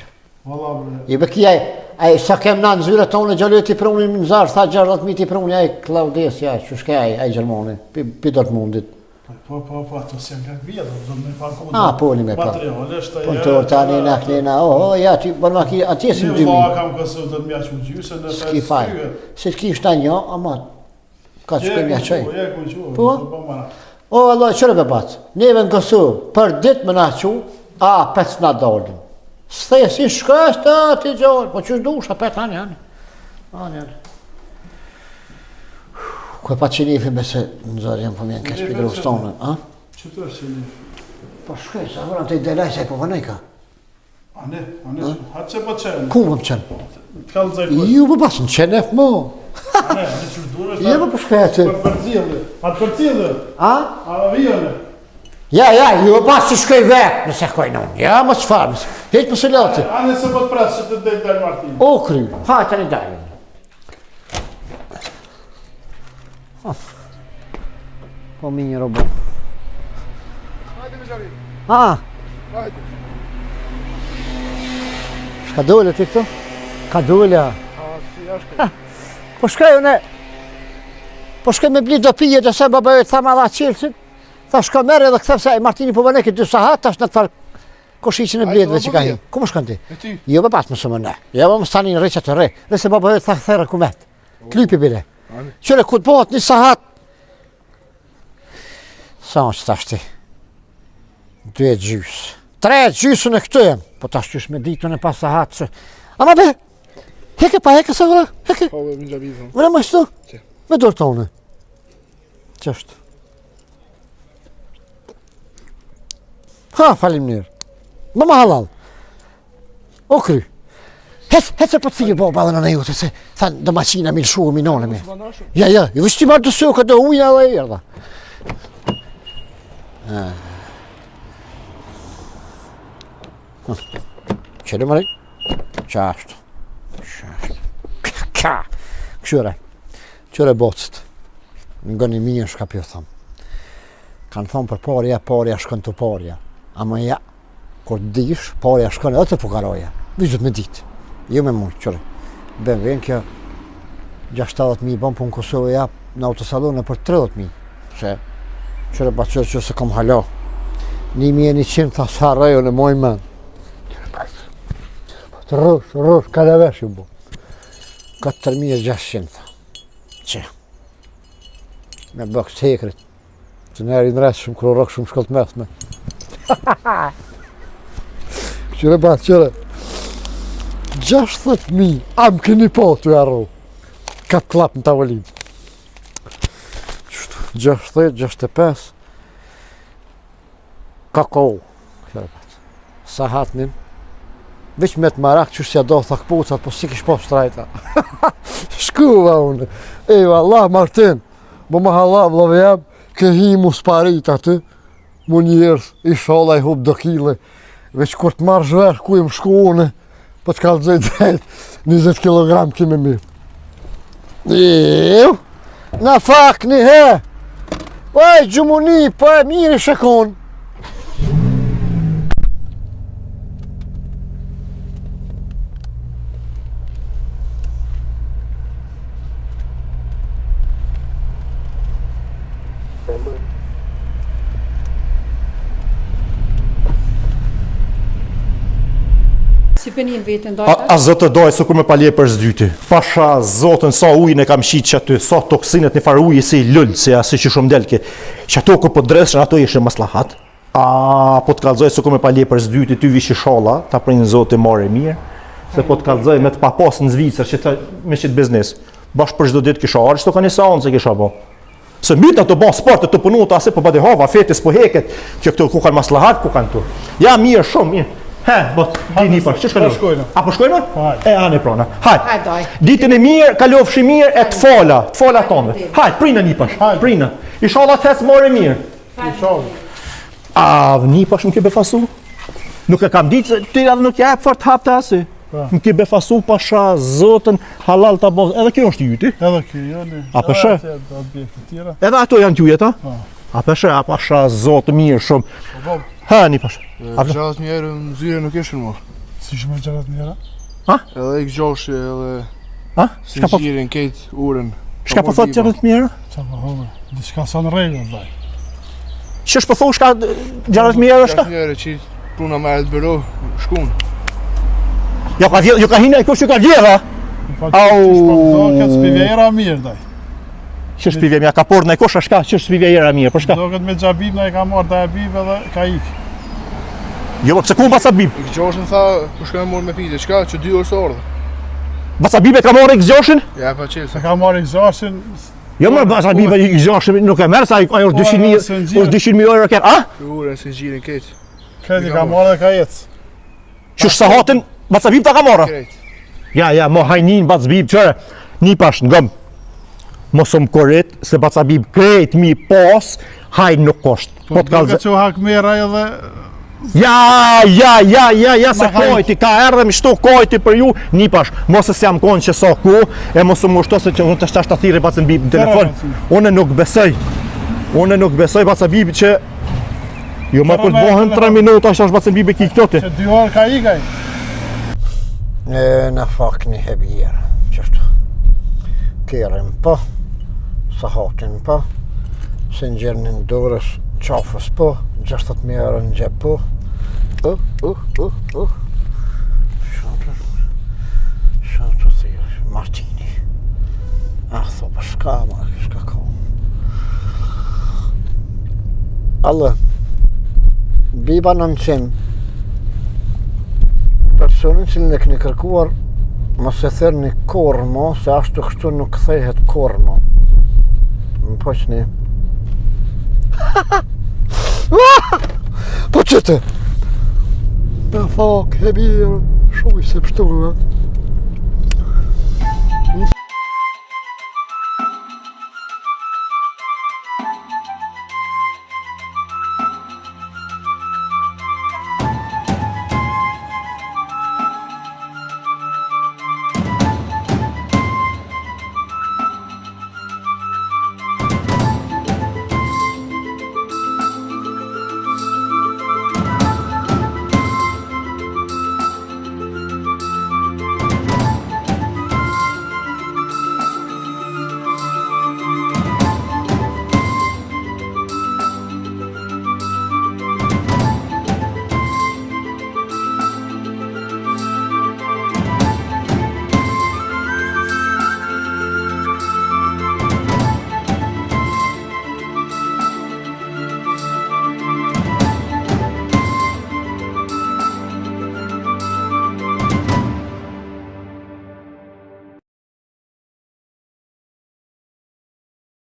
Valla, bre. Je be ki ai, ai sa kem na në zyre tonë gjallë ti pruni në zarë, tha 60.000 ti pruni ai Claudes, ja, qysh ke ai, ai Gjermani, pi, pi Dortmundit. Po, po, po, po, ato si janë këtë vjetë, do me pagu. A, po, një me pa. Materiale, është e Punëtor tani na knena, oh, oh, ja, ti bën maki, atje si Një në 2000. vlla kam kësë do të mja që gjysë, në S'ki faj. Se të kish ta një, ama ka që kemi ja qoj. Ja, ku qu, Po? po mara. O, Allah, qyre be bacë, neve në Kosovë, për ditë me na qu, a, pec na dalin. S'the, si shkështë, ta, ti gjallë, po qysh dush, a pet, ani, ani. Ani, ani. Ku e pa qenefin be se në zërë jam po mjenë keq për grustonën, a? Që të është qenefi? Po shkoj, sa vëra të i delaj se po vënoj ka. Ane, ane, hatë që po qenë. Ku më qenë? Të ka lëzaj ku. Ju më pas në qenef mo. Ane, ane që duresh. Jo më po shkoj aty. Për përcjellë. A të përcjellë? A? A vijone? Ja, ja, ju më pas që shkoj vetë, nëse shkoj në unë. Ja, më çfarë, mëse. Hiq më së lati. Ane se po të pres që të del dal Martin. O, kry, ha, tani dalim. Po mirë o bo. Hajde me gjari. Ha? Hajde. Shka dole ti këtu? Ka dole a? Ha, si jashtë. Po shkoj unë. Po shkoj me bli do pije dhe se baba e tha ma dha çelësin. Tha shko merr edhe kthem se Martini po vënë këtë dy sahat tash në të farë koshiqin e bledëve që ka hi. Ku më shkon ti? Jo, më pas më së më ne. Jo, më stani në rreqë të rre. Dhe se baba e tha therë ku met. Klypi bile. Qyre, ku të bëhet një sahat? Sa është tash ti? Dy e gjysë. Tre e gjysë në këtu jem. Po tash qysh me ditën e pas sahat që... Ama be, heke pa heke se vëra, heke. Po, be, më gjabizën. Vëra më shtu? Me dorë tonë. Qështë? Ha, faleminderit. Më më halal. O kry. Hec, hec e po të thirë, po, edhe në në jute, se thanë, do maqina mi lëshu, mi none mi. Ja, ja, ju vështë ti marrë të së, do ujna dhe erdha. Qëllë mëri? Qashtu. Qashtu. Ka! Kqyre. Kqyre bocët. Ngoni mirë shka pjo thëmë. Kanë thonë për parja, parja shkon të parja. Ama ja, Kur të dish, parja shkon edhe te fukaroja. Veç duhet me ditë. Jo me mujtë, qyre. BMW-në kjo 60.000 bon, po në Kosovë ja në autosalone për 30.000. Se, qyre pa qyre që se kom hala. 1100 tha s'harroj unë moj men. Të rrush, rrush, ka në vesh ju bo. 4600 tha. Që? Me bëkë të hekrit. Që në eri në resë shumë, kërë rrokë shumë shkollë të mesme. Qyre ba, qyre. 60.000, a më keni po të arru. Kap klap në tavolinë. 60, 65. Kako. Qyre ba. Sahatnin. Veç me të marak që s'ja do tha këpucat, po si kish po shtrajta. Shkuva unë. Ej, Allah, Martin. Bo më halla, vëllave jam, ke hi mu sparit aty, mu njerës, ishalla i hup do kile, veç kur të marrë zhvesh, ku jam shku unë, po të kallëzoj drejt, 20 kg kime mi. Iu, na fak një he, oj, gjumuni, po e mirë i shekon. Si për një vetën A, a zotë doj, së kur me palje për zdyti. Pasha zotën, sa ujin e kam qitë që aty, sa toksinet një farë uji si lullë, si asi që shumë delke. Që ato kur po dreshin, ato ishin maslahat. A, po të kallzoj se ku me palje për zdyti, ty vish ishalla, ta prin zoti more mirë, se po të kallzoj me të papos në Zvicër që të, me qitë biznes. Bash për çdo ditë kisha ardhë, çto ka një seancë kisha bo. Se mytë ato bon sport të punu të asi, po bade hava, feti s'po heket, që këto ku kanë maslahat, ku kanë tu. Ja, mirë, shumë, mirë. He, bo, di një për, që shkojnë? Po shkojnë. A po shkojnë? Po, hajde. E, ane prona. Hajde. Hajde, daj. Ditën e mirë, kalofshi mirë, e të fala, të fala tonë. Hajde, prina një pash, prina. Ishalla të hec more mirë. Ishalla. A, një pash më ke befasu? Nuk e kam ditë se ti edhe nuk ja jep fort hap të asi. Po. Më ke befasu pasha zotën halal ta bo. Edhe kjo është jyti. Edhe kjo, jo, ne. A po sheh? Edhe ato objekte tjera. Edhe ato janë t'jujet, a? Po. A peshe, a pasha zotë mirë shumë. Po, po. Ha, një pasha. A vle- Gjërat mjera në zyre nuk ishin më. Si shumë gjërat mjera? Edhe ik gjoshi, edhe Ha? Shka po, zinxhirin, kejt urën. shka po thot gjërat mjera? Qa po thonë? Diçka sa në rregull, daj. Qysh po thosh shka gjërat mjera shka? Gjërat mjera që puna merret bëro, shkun. Jo ka vjedh, jo ka hinë ai kush ju ka vjedh, a? Po Au. po thonë këtë s'pi vjera mirë, daj. Qysh s'pi vjen, ja ka porë në kush, a shka, qysh s'pi vjen era mirë, për shka? Doket me Xhabib na e ka marrë daja Bib edhe ka ik. Jo, po pse ku baca Bib? I gjoshin tha, po shkojmë morë me pite, çka që dy orë së ardhë. Baca Bib e ka marrë X6-shin? Ja, pa qelë. Se ka marrë X6-shin. Jo, më baca Bib e X6-shin nuk e merr, sa ajo është 200.000, është 200.000 euro kërë, a? Urën, se gjirin ketë. Krejt i ka marrë dhe ka ecë. Qysh sahatin, baca Bib ta ka marrë? Krejt. Ja, ja, mo hajnin baca Bib, qëre, një pash në gëmë. Mos më korit, se baca Bib krejt mi pas, hajn nuk është. Po, po të kalze... që u hak mera edhe... Ja, ja, ja, ja, ja, se kojti, ka erdhe më shtu kojti për ju, një pash, mos e s'jam konë që sa ku, e mos më ushto se që unë të shtash të thirri bacën Bib në telefon. Unë nuk besoj, unë nuk besoj baca Bib që Jo, ma kur të bëhen 3 minuta, është është bacën Bibi ki këto ti. Që dy orë ka ikaj. E, në fakt një hebjerë, qështu. Kerrin po, sahatin po, zinxhirin në dorës, qafës po, 60.000 euro në xhep po. Uh, uh, uh, uh. Shumë të, shumë të thirë, Martini. Ah, tho, po shka, ma, shka ka. Allo. Biba 900. Personin cilin e keni kërkuar, mos e thërni kurrë mo, se ashtu kështu nuk kthehet kurrë mo. Më poqni. Po që të? Në fak, e mirë, shumë i se pështu, në.